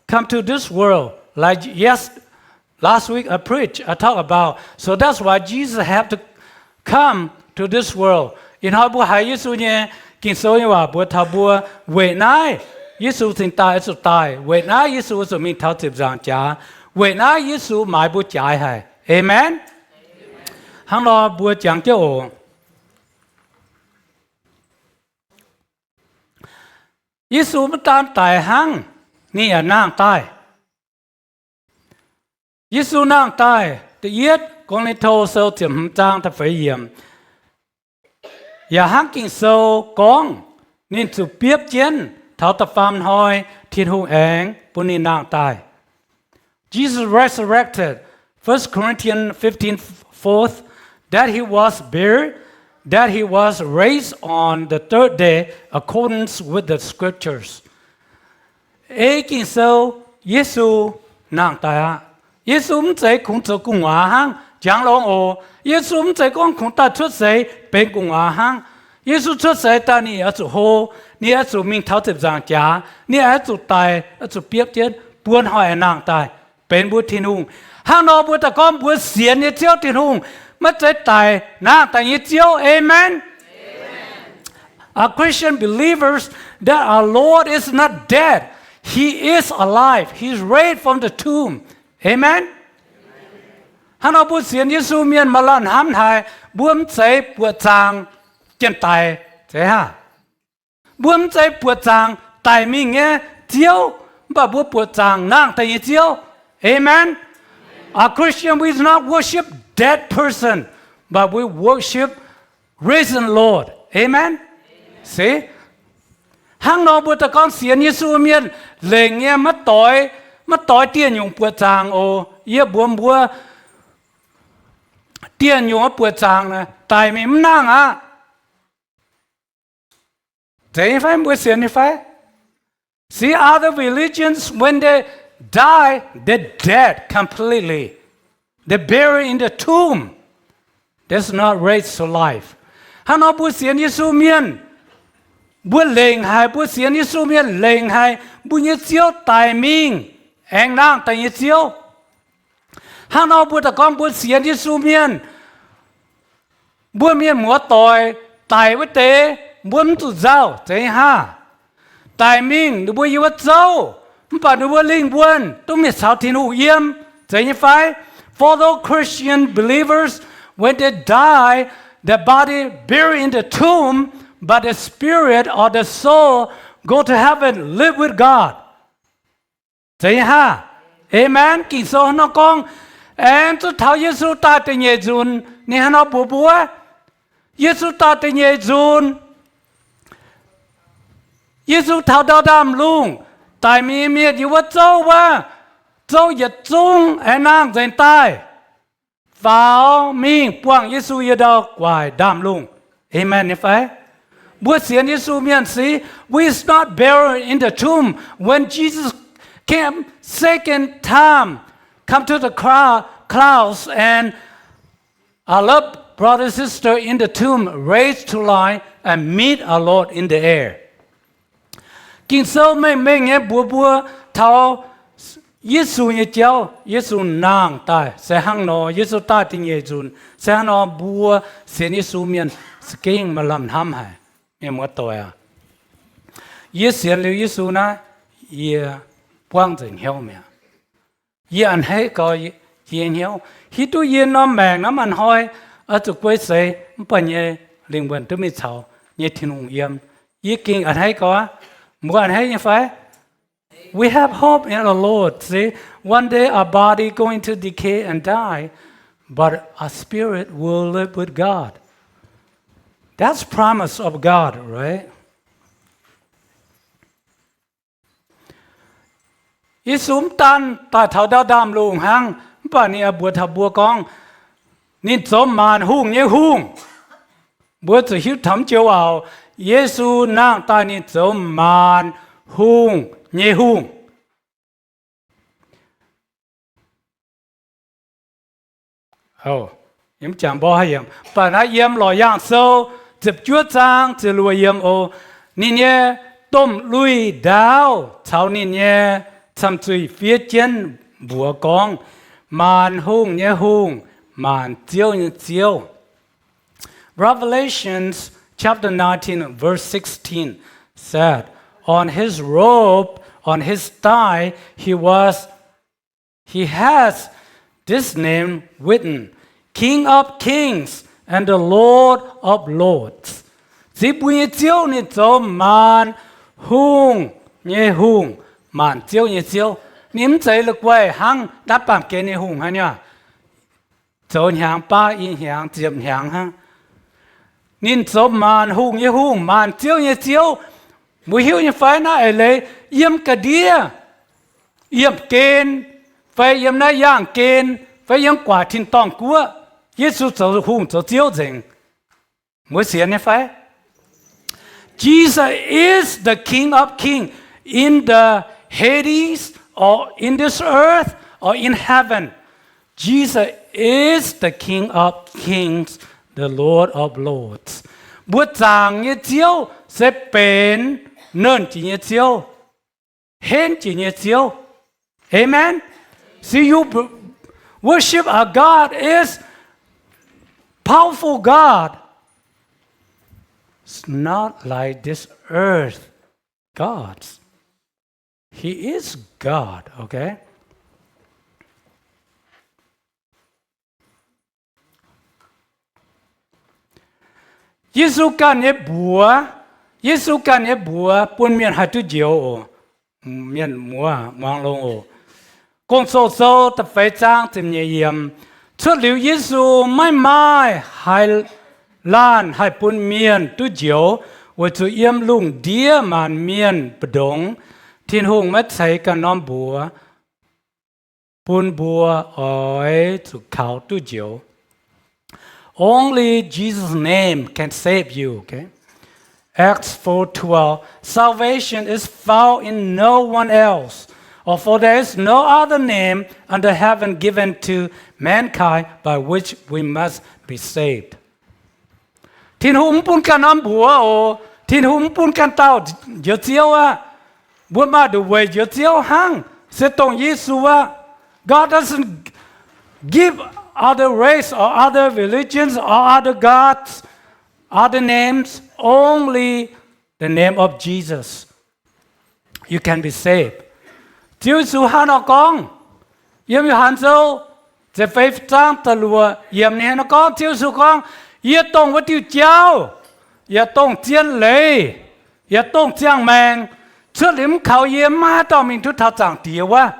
come to this world. Like, yes, last week I preach, I talk about. So that's why Jesus have to come to this world. Ih hnoi mbuo haiz Yesu nyei Ging-Sou nyei waac mbuox taux mbuo, weic naaiv Yesu cingx daaih oix zuqc daaih, weic naaiv Yesu oix zuqc mingh taux ziepc nzaangc jaax, weic naaiv Yesu maaiz mbuo jaaix haic. Amen. Hnangv nor mbuo jangx jienv oc. Yesu maiv daan daic hnangv, ninh yaac nangh daaih. Yesu nangh daaih, da'yietv Ko^lin^to Sou ziepc hmz zaang da'feix yiemc, yaac hnangv Ging-Sou gorngv, ninh zuqc biopv jienv taux da'faam hnoi Tin-Hungh aengx bun ninh nangh daaih. Jesus resurrected, First Corinthians fifteen four, that he was buried, that he was raised on the third day according with the scriptures. Ei Ging-Sou, Yesu nangh daaih aqv. Yesu mv zeiz kungx zoux gu'nguaaz hnangv. Jangx longx oc. Yesu mv zeiz gorngv kungx daaih cuotv seix benx gu'nguaaz hnangv. Yesu cuotv seix daaih ninh oix zuqc hlo, ninh oix zuqc mingh taux ziepc nzaangc jaax, ninh oix zuqc daic, oix zuqc biopv jienv, buo hnoi aengx nangh daaih benx mbuo Tin-Hungh. Hnangv nor mbuo daaih gorngv mbuo sienx nyei Ziouv Tin-Hungh maiv zeiz daic, nangh daaih nyei Ziouv. Amen. Are Christian believers that our Lord is not dead. He is alive. He's raised from the tomb. Amen. Hnangv nor mbuo sienx Yesu mienh maaih lamh hnamv haic, mbuo mv zeiz buoqc zaangc jien-daic, zeiz hnangv. Mbuo mv zeiz buoqc zaangc daic mingh nyei Ziouv, mv baac mbuo buoqc zaangc nangh daaih nyei Ziouv. Amen. A Christian, we not worship dead person, but we worship risen Lord. Amen. See? Hnangv nor mbuo daaih gorngv sienx Yesu mienh lengc nyei maiv doix, maiv doix dieh nyungc buoqc zaangc oc. Yie mbuox mbuo, dieh nyungc buoqc zaangc daic mingh mv nangh aqv. Zeiz nyei fai? Mbuo sienx nyei fai? See, other religions, when they die, they dead completely. They buried in the tomb. That's not raised to life. Hnangv nor mbuo sienx Yesu mienh, mbuo lengc haic, mbuo sienx Yesu mienh lengc haic, mbuo nyei Ziouv daic mingh aengx nangh daaih nyei Ziouv. Hnangv nor mbuo daaih gorngv mbuo sienx Yesu mienh, mbuo mienh muoz-doic daic wuov deix, mbuo mv zuqc nzauh, zeiz nyei hnangv. Daic mingh ninh mbuo yiem wuov zouv, mv baac ninh mbuo lingh wuonh duqv mingh caux Tin-Hungh yiem, zeiz nyei fai? For those Christian believers, when they die, the body buried in the tomb, but the spirit or the soul go to heaven, live with God. Zeiz nyei hnangv. Amen. Ging-Sou hnangv nor gorngv, aengx zuqc taux Yesu daaih da'nyeic nzunc, ninh hnangv nor mbuox mbuo, Yesu daaih da'nyeic nzunc, Yesu taux ndau ndaamv-lungh, daic mingh nyei mienh yiem wuov zouv wuov, zouv yietc zungv aengx nangh nzengc daaih, faaux mingh buangh Yesu yiem ndau guaic ndaamv-lungh. Amen nyei fai? Mbuo sienx Yesu mienh se, we is not buried in the tomb. When Jesus came second time, come to the clou- clouds and our loved brother sister in the tomb raised to life and meet our Lord in the air. Ging-Sou mengh mengh nyei mbuox mbuo taux Yesu nyei jauv. Yesu nangh daaih se hnangv nor, Yesu daaih da'nyeic nzunc se hnangv nor. Mbuo sienx Yesu mienh za'gengh maaih lamh hnamv haic. Mienh muoz-doic aac, yie sienx liuz Yesu naaiv, yie buangv nzengc hnyouv mi'aqv. Yie a'hneiv gau yie nyei hnyouv, hiuv duqv yie norm maengc naaiv maaih hnoi oix zuqc guei seix, mv baac yie nyei lingh wuonh duqv mingh caux nyei Tin-Hungh yiem. Yie gengh a'hneiv gau aqv. Mbuo a'hneiv nyei fai? We have hope in the Lord. See, one day our body going to decay and die, but our spirit will live with God. That's promise of God, right? Yesu mv daan daaih taux ndau ndaamv-lungh hnangv, mv baac ninh mbuox taux mbuo gorngv, ninh zoux maanc hungh nyei Hungh. Mbuo zuqc hiuv taux joux auv, Yesu nangh daaih ninh zoux maanc hungh nyei Hungh. Mv jangx mborqv haaix yiem, mv baac naaiv yiem Lorqc Yaangh Sou ziepc juov zaang ziepc luoqc yiem oc. Ninh nyei domh lui ndaauv caux ninh nyei camh zuih fiev jienv mbuox gorngv, maanc hungh nyei Hungh, maanc ziouv nyei Ziouv. Revelations chapter nineteen, verse sixteen said, on his robe, on his thigh, he was, he has this name written, King of kings and the Lord of lords. Ziux mbuo nyei Ziouv ninh zoux maanc hungh nyei Hungh, maanc ziouv nyei Ziouv. Ninh mv zeiz la'guaih hnangv ndaamv-baamh gen nyei hungh hnangv nyei, zoux hnyangx baav i hnyangx ziepc hnyangx hnangv. Ninh zoux maanc hungh nyei Hungh, maanc ziouv nyei Ziouv. Mbuo hiuv nyei fai naaiv eix leiz yiem ga'ndiev, yiem gen, fai yiem naaiv yaangh gen, fai yiem guaax tin-dorngh guoqv, Yesu zoux hungh zoux ziouv nzengc. Mbuo sienx nyei fai? Jesus is the King of kings in the Hades or in this earth or in heaven. Jesus is the King of kings, the Lord of lords. Mbuo zaangc nyei Ziouv se benx nernh jiex nyei Ziouv, henv jiex nyei Ziouv. Amen. See, you worship a God is powerful God. It's not like this earth gods. He is God, okay? Yesu ganh nyei mbuox, Yesu ganh nyei mbuox bun mienh haih duqv njoux oc. Mienh muoz muangx longx oc. Gong-Zoh Sou da'feix zaang ziepc nyeic yiemc, cuotv liuz Yesu maiv maaih haaix laanh haih bun mienh duqv njoux, weic zuqc yiem lungh ndiev maanc mienh mbu'ndongx Tin-Hungh maiv ceix ganh norm mbuox bun mbuo oix zuqc kaux duqv njoux. Only Jesus' name can save you, okay? Acts four twelve, salvation is found in no one else, or for there is no other name under heaven given to mankind by which we must be saved. Tin-Hungh mv bun ganh norm mbuox oc. Tin-Hungh mv bun ganh dauh njoux Ziouv aqv. Mbuo maaih nduqc weic njoux Ziouv hnangv se dongh Yesu aqv. God doesn't give other race or other religions or other gods, other names, only the name of Jesus. You can be saved. Ziouv Yesu hnangv nor gorngv, yiem Yo^han Sou ziepc feix zaang da'luoqc yiemc ninh hnangv nor gorngv, Ziouv Yesu gorngv, yie dongh wuov diuh jauv, yaac dongh zien leiz, yaac dongh ziangh maengc. Cuotv liuz mv kaux yie, maiv maaih haaix dauh mingh duqv taux Zaangc Diex wuov.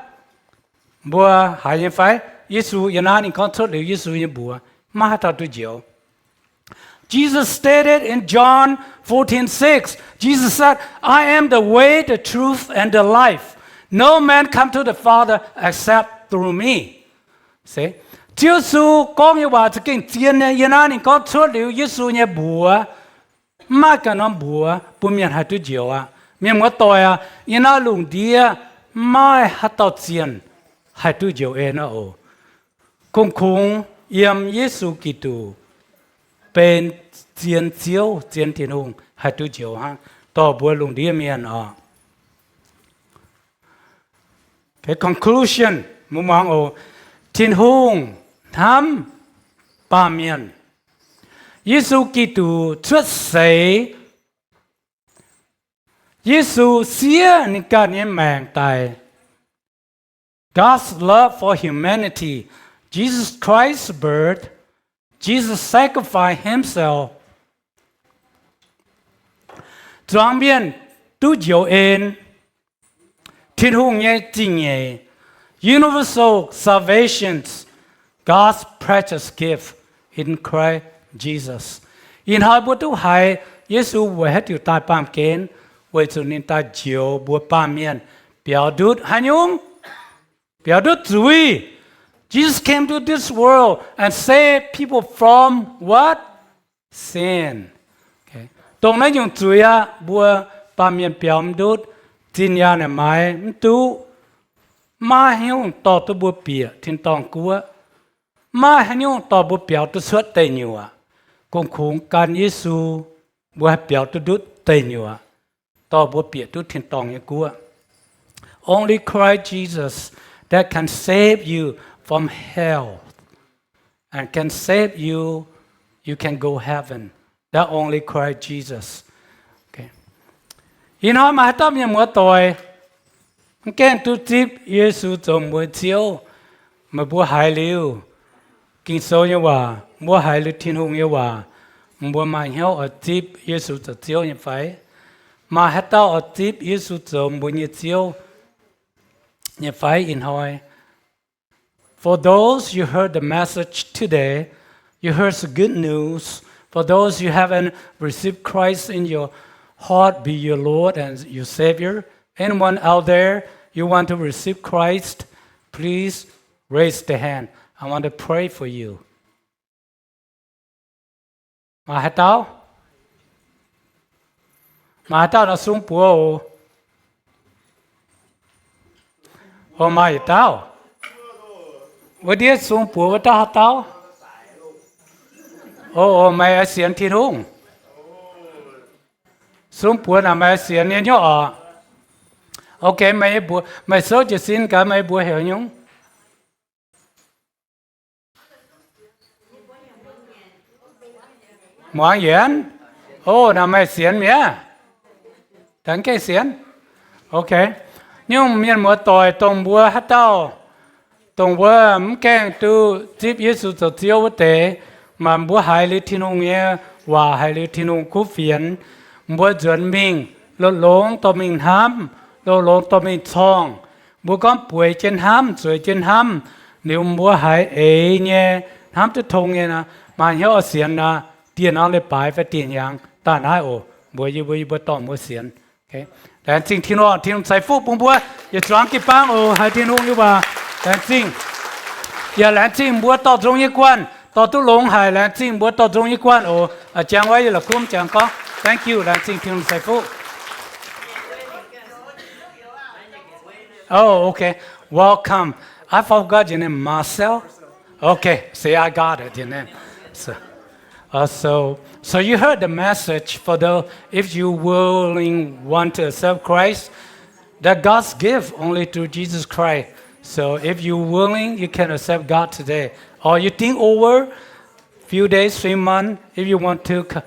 Mbuo haiz nyei fai? Yesu yiem naaiv ninh gorngv cuotv liuz Yesu nyei mbuox, maiv maaih haaix dauh duqv njoux. Jesus stated in John fourteen six, Jesus said, I am the way, the truth, and the life. No man come to the Father except through me. Se, Ziouv Yesu gorngv nyei waac za'gengh zien nyei. Yiem naaiv ninh gorngv cuotv liuz Yesu nyei mbuox, Mv maaih ganh norm mbuox bun mienh haih duqv njoux aqv. Mienh muoz-doic aac, yiem naaiv lungh ndiev mv maaih haaix dauh zienh haih duqv njoux en aqv oc. Kungx-kungx yiem Yesu Giduc benx zien Ziouv, zien Tin-Hungh haih duqv njoux hnangv, dorh mbuo lungh ndiev mienh oc. Conclusion, mbuo muangx oc. Tin-Hungh hnamv baamh mienh. Yesu Giduc cuotv seix. Yesu siev ninh ganh nyei maengc daic. God's love for humanity. Jesus Christ's birth. Jesus sacrificed himself. Zuangx mienh duqv njoux en. Tin-Hungh nyei zingh nyeic. Universal salvations. God's precious gift in Christ Jesus. Ih hnoi mbuo duqv haiz Yesu weic haaix diuc daaih baamh gen? Weic zuqc ninh daaih njoux mbuo baamh mienh biaux ndutv haaix nyungc? Biaux ndutv zuiz. Jesus came to this world and save people from what? Sin. Dongh naaiv nyungc zuiz aqv, mbuo baamh mienh biaux mv ndutv, zinh nyaanh naaic maaiz mv duqv. Maiv haaix nyungc dorh duqv mbuo bieqc tin-dorngh guoqv. Maiv haaix nyungc dorh mbuo biaux duqv cuotv deic nyuoqc. Kungx-kungx gan Yesu, mbuo haih biaux duqv ndutv deic nyuoqc, dorh mbuo bieqc duqv tin-dorngh nyei guoqv. Only Christ Jesus that can save you from hell and can save you, you can go heaven. That only Christ Jesus. Ih hnoi maaih haaix dauh mienh muoz-doic mv gaengh duqv zipv Yesu zoux mbuo Ziouv? Meih mbuo haiz liuz Ging-Sou nyei waac, mbuo haiz liuz Tin-Hungh nyei waac, mbuo maaih hnyouv oix zipv Yesu zoux Ziouv nyei fai? Maaih haaix dauh oix zipv Yesu zoux mbuo nyei Ziouv nyei fai ih hnoi? For those you heard the message today, you heard the good news. For those you haven't received Christ in your heart, be your Lord and your Savior. Anyone out there, you want to receive Christ? Please raise the hand. I want to pray for you. Maaih haaix dauh? Maaih haaix dauh nor sung buoz oc? O, maaih yietc dauh. Wuov ndiev sung buoz wuov dauh haaix dauh? O, o, meih sienx Tin-Hungh. Sung buoz naaic meih sienx nyei nyuv oc. Ok, meih, meih souv jiez sin gaax meih mbuox heuc nyungc. Muangx yienx. O, naaic meih sienx mi'aqv. Dangv gaengh sienx. Ok. Nyungc mienh muoz-doic dongh mbuo haaix dauh, dongh wuov mv gaengh duqv zipv Yesu zoux Ziouv wuov deix, maaih mbuo haiz liuz Tin-Hungh nyei waac, haiz liuz Tin-Hungh kuv fienx, mbuo nzuonx mingh, longx-longx dorh mingh hnamv, longx-longx dorh mingh corngh. Mbuo gorngv bueix jienv hnamv, zueiz jienv hnamv, liuz mbuo haiz eix nyei, hnamv duqv tong nyei nor, maaih hnyouv oix sienx nor, dieh norm leiz-baaix fai dieh hnyangx daaih naaiv oc. Mbuox yie mbuo, yie mbuo dorh mbuo sienx. Laengz zingh Tin-Hungh, Tin-Hungh ceix fuqv bun mbuo. Yietc zuangx jiu-baang oc, haiz Tin-Hungh nyei waac. Laengz zingh. Yaac laengz zingh mbuo dorh nzung nyei guanh, dorh duqv longx haic. Laengz zingh mbuo dorh nzung nyei guanh oc. Jangx wuov yie la'kumv jangx gorngv, thank you, laengz zingh Tin-Hungh ceix fuqv. Oh, okay. Welcome. I forgot your name, Marcel. Okay, see, I got it, your name. So, uh, so, so you heard the message for the, if you willing want to accept Christ, that God's gift only through Jesus Christ. So if you willing, you can accept God today. Or you think over few days, three months, if you want to c-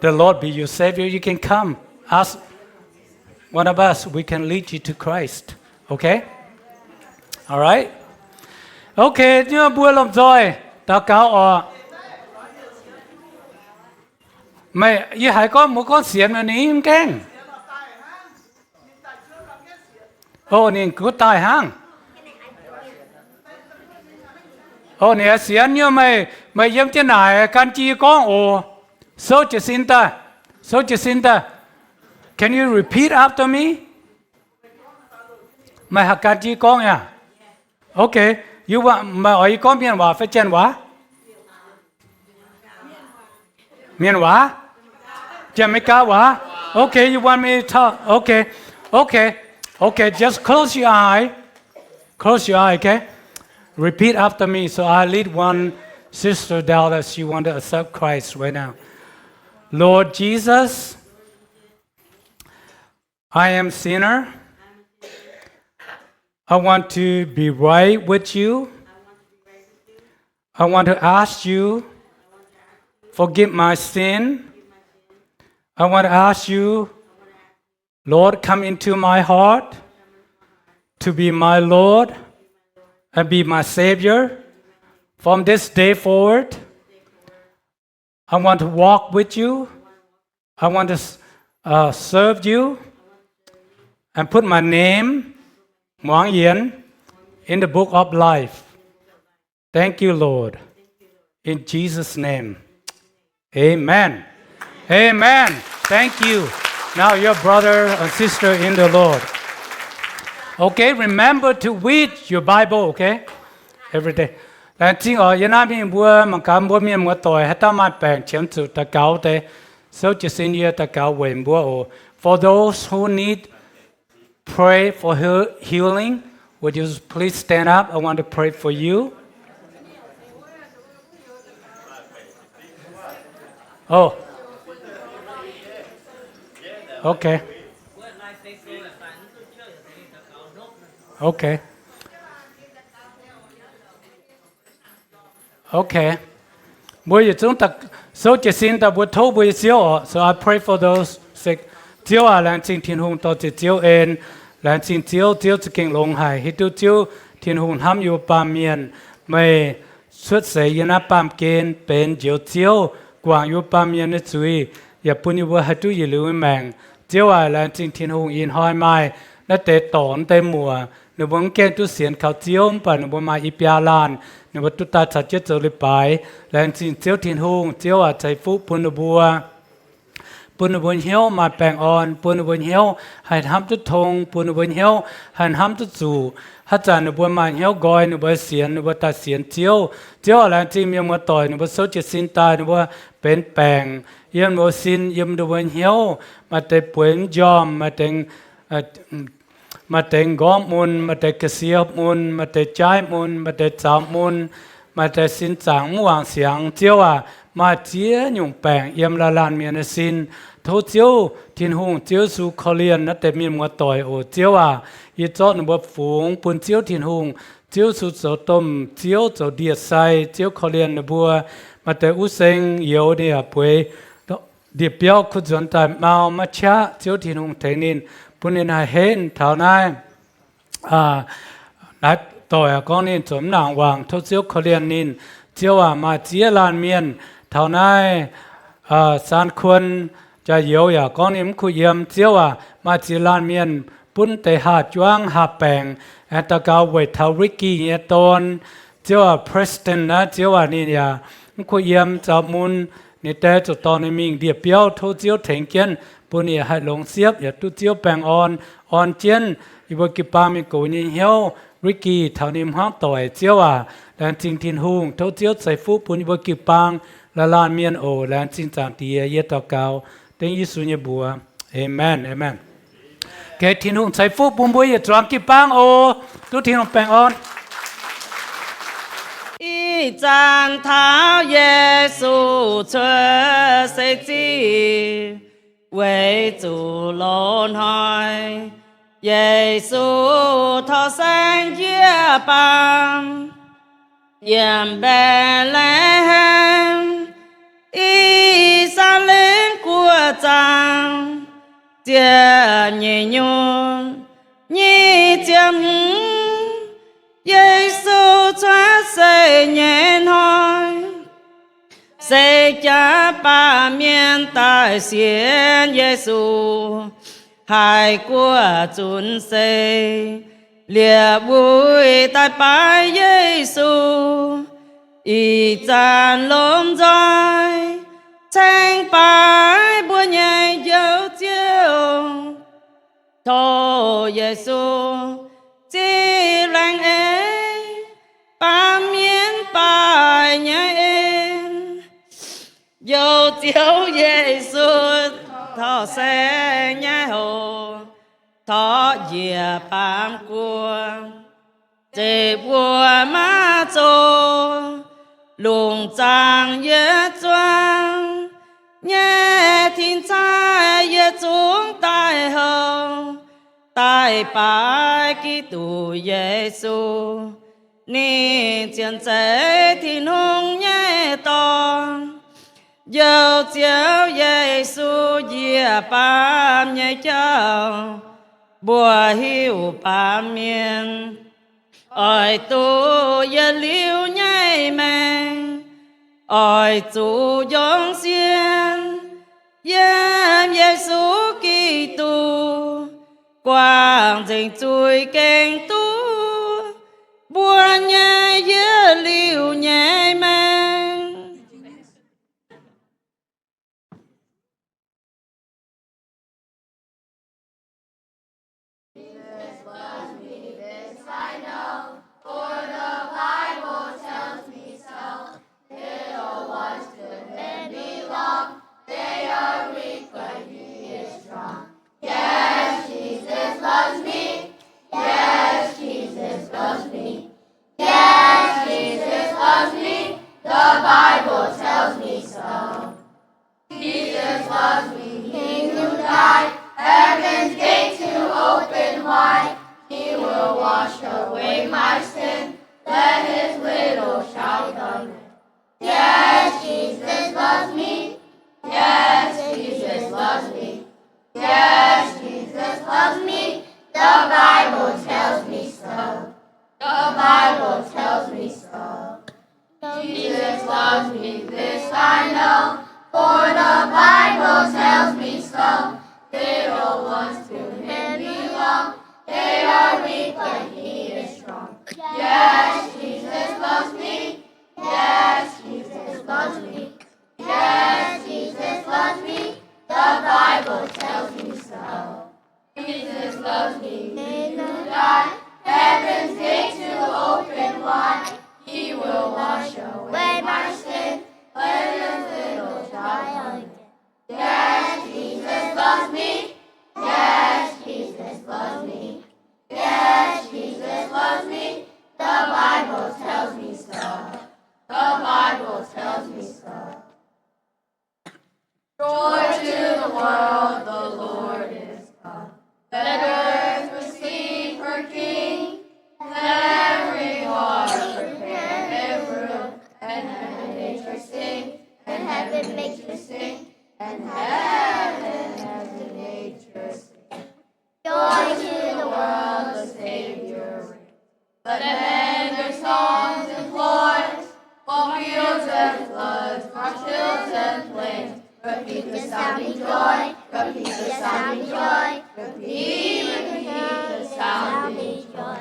the Lord be your Savior, you can come. Ask one of us, we can lead you to Christ. Okay? All right? Okay, nyuv mbuo lomh nzoih daux gaux oc. Meih, yie haiz gorngv mbuo gorngv sienx nor ninh mv gaengh. O, ninh gunv daaih hnangv. O, ninh sienx nyuv meih, meih yiem jienv naaic gan jienv yie gorngv oc. Souv jiez sin daaih. Souv jiez sin daaih. Can you repeat after me? Meih haih gan jienv yie gorngv yaac? Okay. Meih oix yie gorngv mienh waac fai janx waac? Mienh waac? Jamaica waac? Okay, you want me to talk? Okay. Okay. Okay, just close your eye. Close your eye, okay? Repeat after me. So I lead one sister down that she want to accept Christ right now. Lord Jesus, I am sinner. I want to be right with you. I want to ask you, forgive my sin. I want to ask you, Lord, come into my heart to be my Lord and be my Savior. From this day forward, I want to walk with you. I want to s- uh, serve you and put my name, Muangx Yienx, in the book of life. Thank you, Lord. In Jesus' name, amen. Amen. Thank you. Now your brother and sister in the Lord. Okay, remember to read your Bible, okay? Every day. Laengz zingh oc. Yie naaiv mingh mbuo mangc gaax mbuo mienh muoz-doic haaix dauh maaih baengc qiemx zuqc daux gaux deix, souv jiez sin yie daux gaux weic mbuo oc. For those who need pray for heal- healing, would you please stand up? I want to pray for you. Oh. Okay. Okay. Okay. Mbuo yietc zungv souv jiez sin daaih mbuo tov mbuo nyei Ziouv oc. So I pray for those sick. Ziouv aac, laengz zingh Tin-Hungh dorh ziec Ziouv en. Laengz zingh Ziouv, Ziouv za'gengh longx haic. Hiuv duqv Ziouv Tin-Hungh hnamv yie mbuo baamh mienh. Meih cuotv seix yiem naaiv baamh gen benx njoux Ziouv, guangc yie mbuo baamh mienh nyei zuiz, yaac bun yie mbuo haih duqv yietc liuz nyei maengc. Ziouv aac, laengz zingh Tin-Hungh ih hnoi maaih naaiv deix dorngc naaiv deix muoc, ninh mbuo mv gaengh duqv sienx kaux Ziouv, mv baac ninh mbuo maaih i biaa laanh, ninh mbuo duqv daaih caux Ziouv zoux leiz-baaix. Laengz zingh Ziouv Tin-Hungh, Ziouv aac, ceix fuqv bun ninh mbuo, bun ninh mbuo hnyouv maaih baengh orn, bun ninh mbuo hnyouv haih hnamv duqv tong, bun ninh mbuo hnyouv haih hnamv duqv zuqc. Haaix zanc ninh mbuo maaih hnyouv nqoi, ninh mbuo sienx, ninh mbuo daaih sienx Ziouv. Ziouv aac, laengz zingh mienh muoz-doic, ninh mbuo souv jiez sin daaih, ninh mbuo benx baengc, yiem ninh mbuo sin, yiem ninh mbuo hnyouv, maaih deix bueix mv njormh, maaih deix maaih deix nqorngv mun, maaih deix ga'sie mun, maaih deix jaaiv mun, maaih deix zaux mun, maaih deix sin zaangc mv wangc siangx. Ziouv aac, maaih ziex nyungc baengc yiem laanh laanh mienh nyei sin. Tov Ziouv Tin-Hungh, Ziouv Yesu korv-lienh naaiv deix mienh muoz-doic oc. Ziouv aac, yie zorqv ninh mbuo fungx bun Ziouv Tin-Hungh. Ziouv Yesu zoux domh Ziouv, zoux ndie-sai. Ziouv korv-lienh ninh mbuo. Maaih deix wuov seng youz ninh yaac bueix ndie-, ndie-biauv kuv nzuonx daaih mau maiv qaqv. Ziouv Tin-Hungh tengx ninh, bun ninh haih henv taux naaiv naaiv doic aac, gorngv ninh zuqc mv nangc wangc. Tov Ziouv korv-lienh ninh. Ziouv aac, maaih ziex laanh mienh taux naaiv Saan Kuon jaax-youz yaac gorngv ninh mv kuh yiem. Ziouv aac, maaih ziex laanh mienh bun deix haah-juangv haah-baengc aengx daux gaux weic taux Ricky nyei dorn. Ziouv aac, Preston naaiv, Ziouv aac, ninh yaac mv kuh yiem, zaux mun. Ninh diex zuqc dorh ninh mingh ndie-biauv. Tov Ziouv tengx jienv bun ninh haih longx siepv yaac duqv Ziouv baengh orn, orn jienv yie mbuo jiu-baang mienh gox nyei hnyouv. Ricky taux ninh hmuangv doic, Ziouv aac, laengz zingh Tin-Hungh. Tov Ziouv ceix fuqv bun yie mbuo jiu-baang laanh laanh mienh oc. Laengz zingh Zaangc Diex. Yie daux gaux dengv Yesu nyei mbuox. Aamen, aamen. Geh Tin-Hungh ceix fuqv bun mbuo yietc zuangx jiu-baang oc. Duqv Tin-Hungh baengh orn. Ih zanc taux Yesu cuotv seix ziqc, weic zuqc loz-hnoi Yesu taux saeng jiez baamh, yiem Mbetc^le^hem, I^saa^laa^en guoqv zaangc, ziepc nyeic nyungc nyic ziepc hmz, Yesu cuotv seix nyei hnoi, se jaax baamh mienh daaih sienx Yesu, haih guoqv zunc seix, liepc wuic daaih baaix Yesu. Ih zanc lomh nzoih ceng baaix mbuo nyei Njoux Ziouv. Tov Yesu zipv laengz eix, baamh mienh baaix nyei en. Njoux Ziouv Yesu. Dorh saeng nyei hoc, torqv njiec baamz guoqv, zeiv mbuo maiv zoux, longc zaangc yie zuangx nyei tin-zaih yietc zungv daaih houc, daaih baaix Giduc Yesu, ninh zien zeiv Tin-Hungh nyei Dorn. Njoux Ziouv Yesu njiec baamz nyei jauv, mbuo hiuv baamz mienh oix duqv yietc liuz nyei maengc, oix zuqc njongc sienh yiem Yesu Giduc guangc nzengc zuiz gengh duqv mbuo nyei yietc liuz nyei maengc. Jesus loves me, this I know, for the Bible tells me so. Little ones to him belong, they are weak, but he is strong. Yes, Jesus loves me. Yes, Jesus loves me. Yes, Jesus loves me. The Bible tells me so. Jesus loves me, he who died, heaven's gate to open wide. He will wash away my sin, let his little child come in. Yes, Jesus loves me. Yes, Jesus loves me. Yes, Jesus loves me. The Bible tells me so. The Bible tells me so. Jesus loves me, this I know, for the Bible tells me so. Little ones to him belong, they are weak, but he is strong. Yes, Jesus loves me. Yes, Jesus loves me. Yes, Jesus loves me. The Bible tells me so. Jesus loves me, he who died, heaven's gate to open wide. He will wash away my sin, let his little child in. Yes, Jesus loves me. Yes, Jesus loves me. Yes, Jesus loves me. The Bible tells me so. The Bible tells me so. Joy to the world, the Lord is come. Let earth receive her King. Let every heart prepare him room. And heaven nature sing, and heaven nature sing, and heaven nature sing. Joy to the world, the Savior reigns. Let men their songs employ, while fields and floods, while hills and plains, repeat the sounding joy, repeat the sounding joy, repeat, repeat the sounding joy.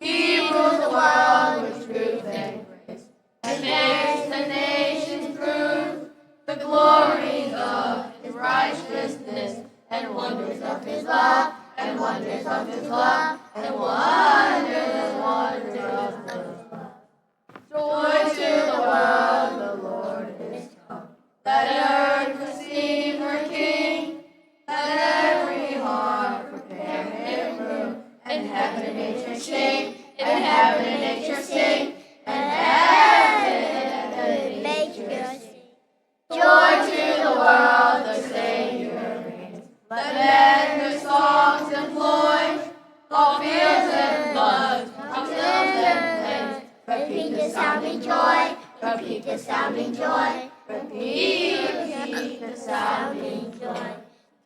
He rules the world with truth and grace, and makes the nations prove the glories of his righteousness, and wonders of his love, and wonders of his love, and wonders, wonders of his love. Joy to the world, the Lord is come. Let earth receive her King. Let every heart prepare him room. And heaven and nature sing, and heaven and nature sing, and heaven and nature sing. Joy to the world, the Savior reigns. Let men their songs employ, while fields and floods, while hills and plains, repeat the sounding joy, repeat the sounding joy, repeat, repeat the sounding joy.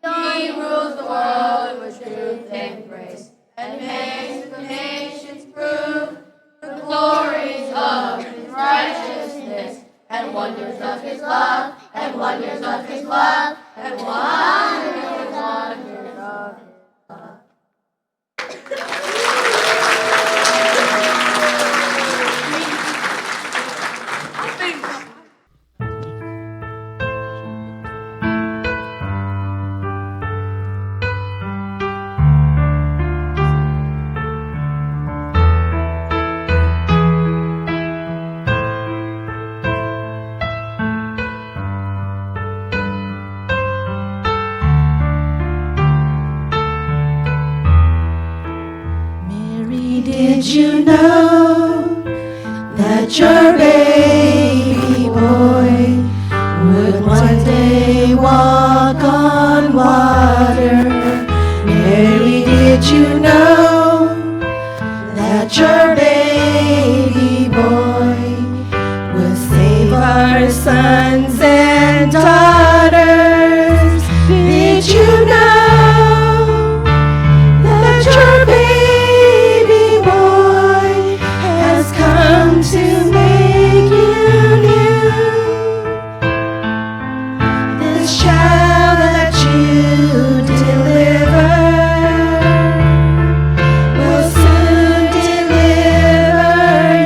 He rules the world with truth and grace, and makes the nations prove the glories of his righteousness, and wonders of his love, and wonders of his love, and wonders, wonders of his love. Did you know that your baby boy would one day walk on water? Mary, did you know that your baby boy will save our sons and daughters? Did you know that your baby boy has come to make you new? This child that you deliver will soon deliver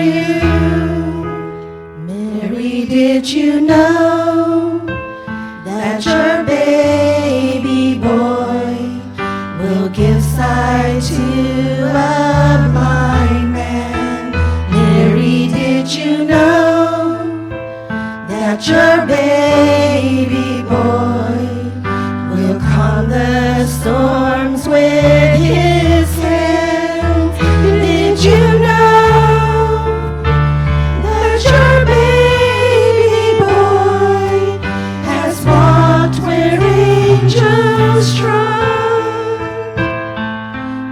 you. Mary, did you know that your baby boy will give sight to a blind man? Mary, did you know that your baby boy will calm the storms with his hands? Did you know that your baby boy has walked where angels trod?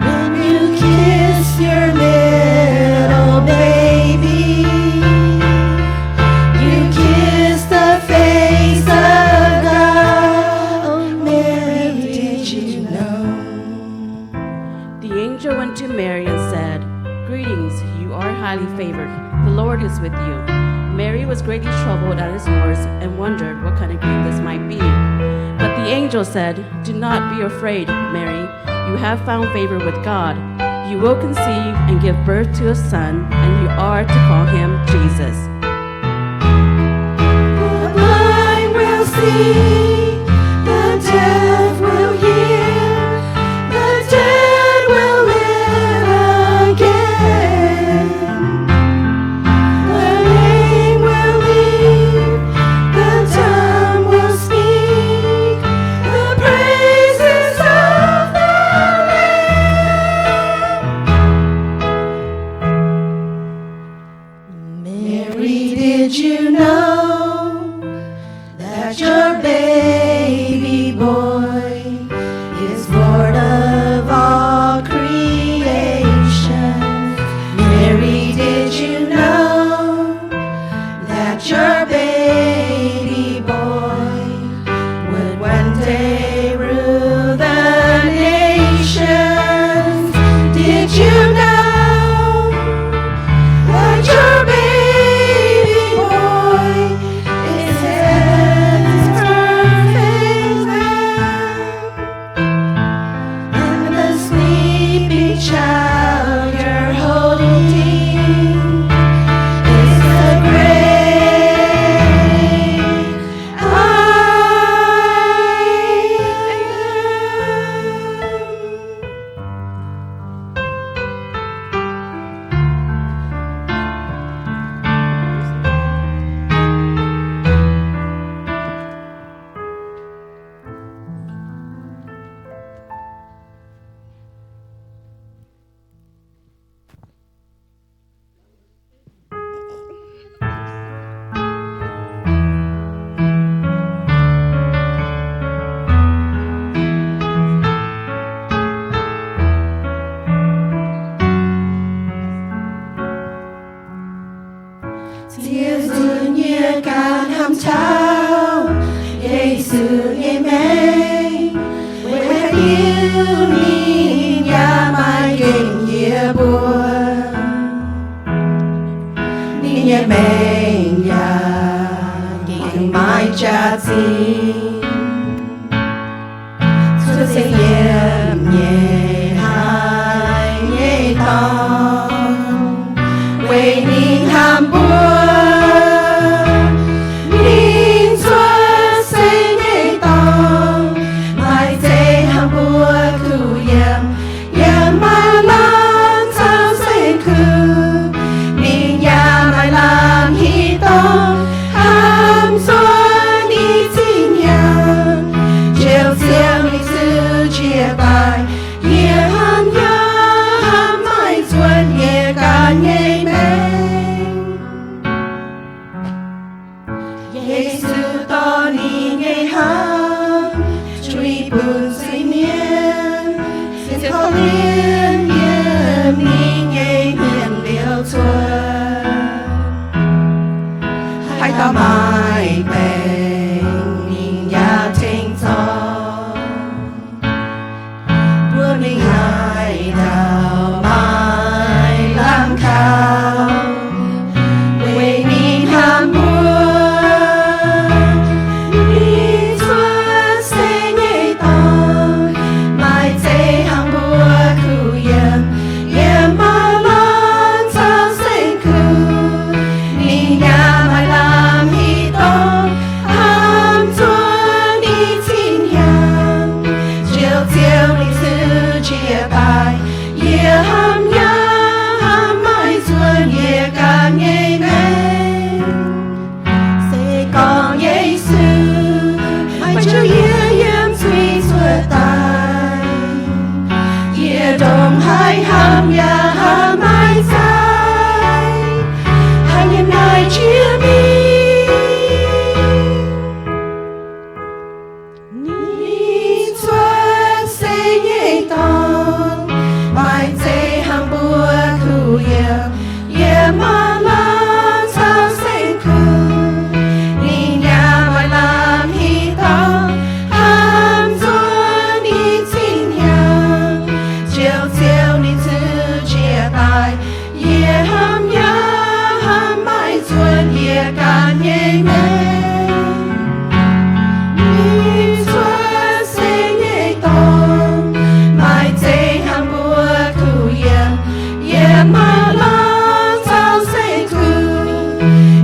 When you kiss your little baby, you kiss the face of God. Oh, Mary, did you know? The angel went to Mary and said, "Greetings, you are highly favored. The Lord is with you." Mary was greatly troubled at his words and wondered what kind of greeting this might be. But the angel said, "Do not be afraid, Mary. You have found favor with God. You will conceive and give birth to a son, and you are to call him Jesus." The blind will see, the deaf will hear, the dead will live again. The lame will leap, the dumb will speak, the praises of the Lamb. Mary, did you know that your baby boy is Lord of all creation? Mary, did you know that your baby boy would one day rule the nations? Did you know that your baby boy is heaven's perfect Lamb? And the sleeping child you're holding is the great I Am. Ziouv Yesu nyei ganh hnamv taux Yesu nyei mengh, weic haaix diuc ninh yaac maiv gengh yie mbuo. Ninh nyei mengh yaac gengh maiv jaax zinh. Cuotv seix yiem nyei haaix nyei dorngx, weic ninh hnamv mbuo. Ninh cuotv seix nyei dorngx, maaih zeiv hnamv mbuo kuh yiem, yaac maaih lamh caux saeng-kuv. Ninh yaac maaih lamh hieh dorngx hnamv zuov ninh zinh hnyangx. Ziouv, Ziouv, meih zuqc jiex daaih, yie yiem, yiem maaih lamh caux saeng-kuv. Ninh yaac maaih lamh hiuv duqv hnamv nzuonx ninh cing hnyangx, ziouc ziouc ninh ziouc jiex daaih. Yie hnamv yaac hnamv maiv nzuonx yie ganh nyei maengc. Ninh cuotv seix nyei dorngx, maaih zeiv hnamv mbuo kuh yiem, yiem maaih lamh caux saeng-kuv.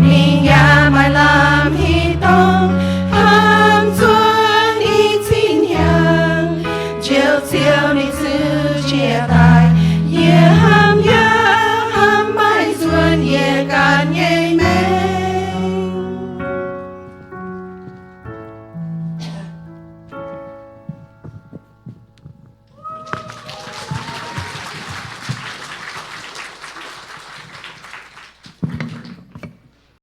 Ninh yaac maaih lamh hiuv duqv hnamv nzuonx ninh cing hnyangx, ziouc ziouc ninh ziouc jiex daaih.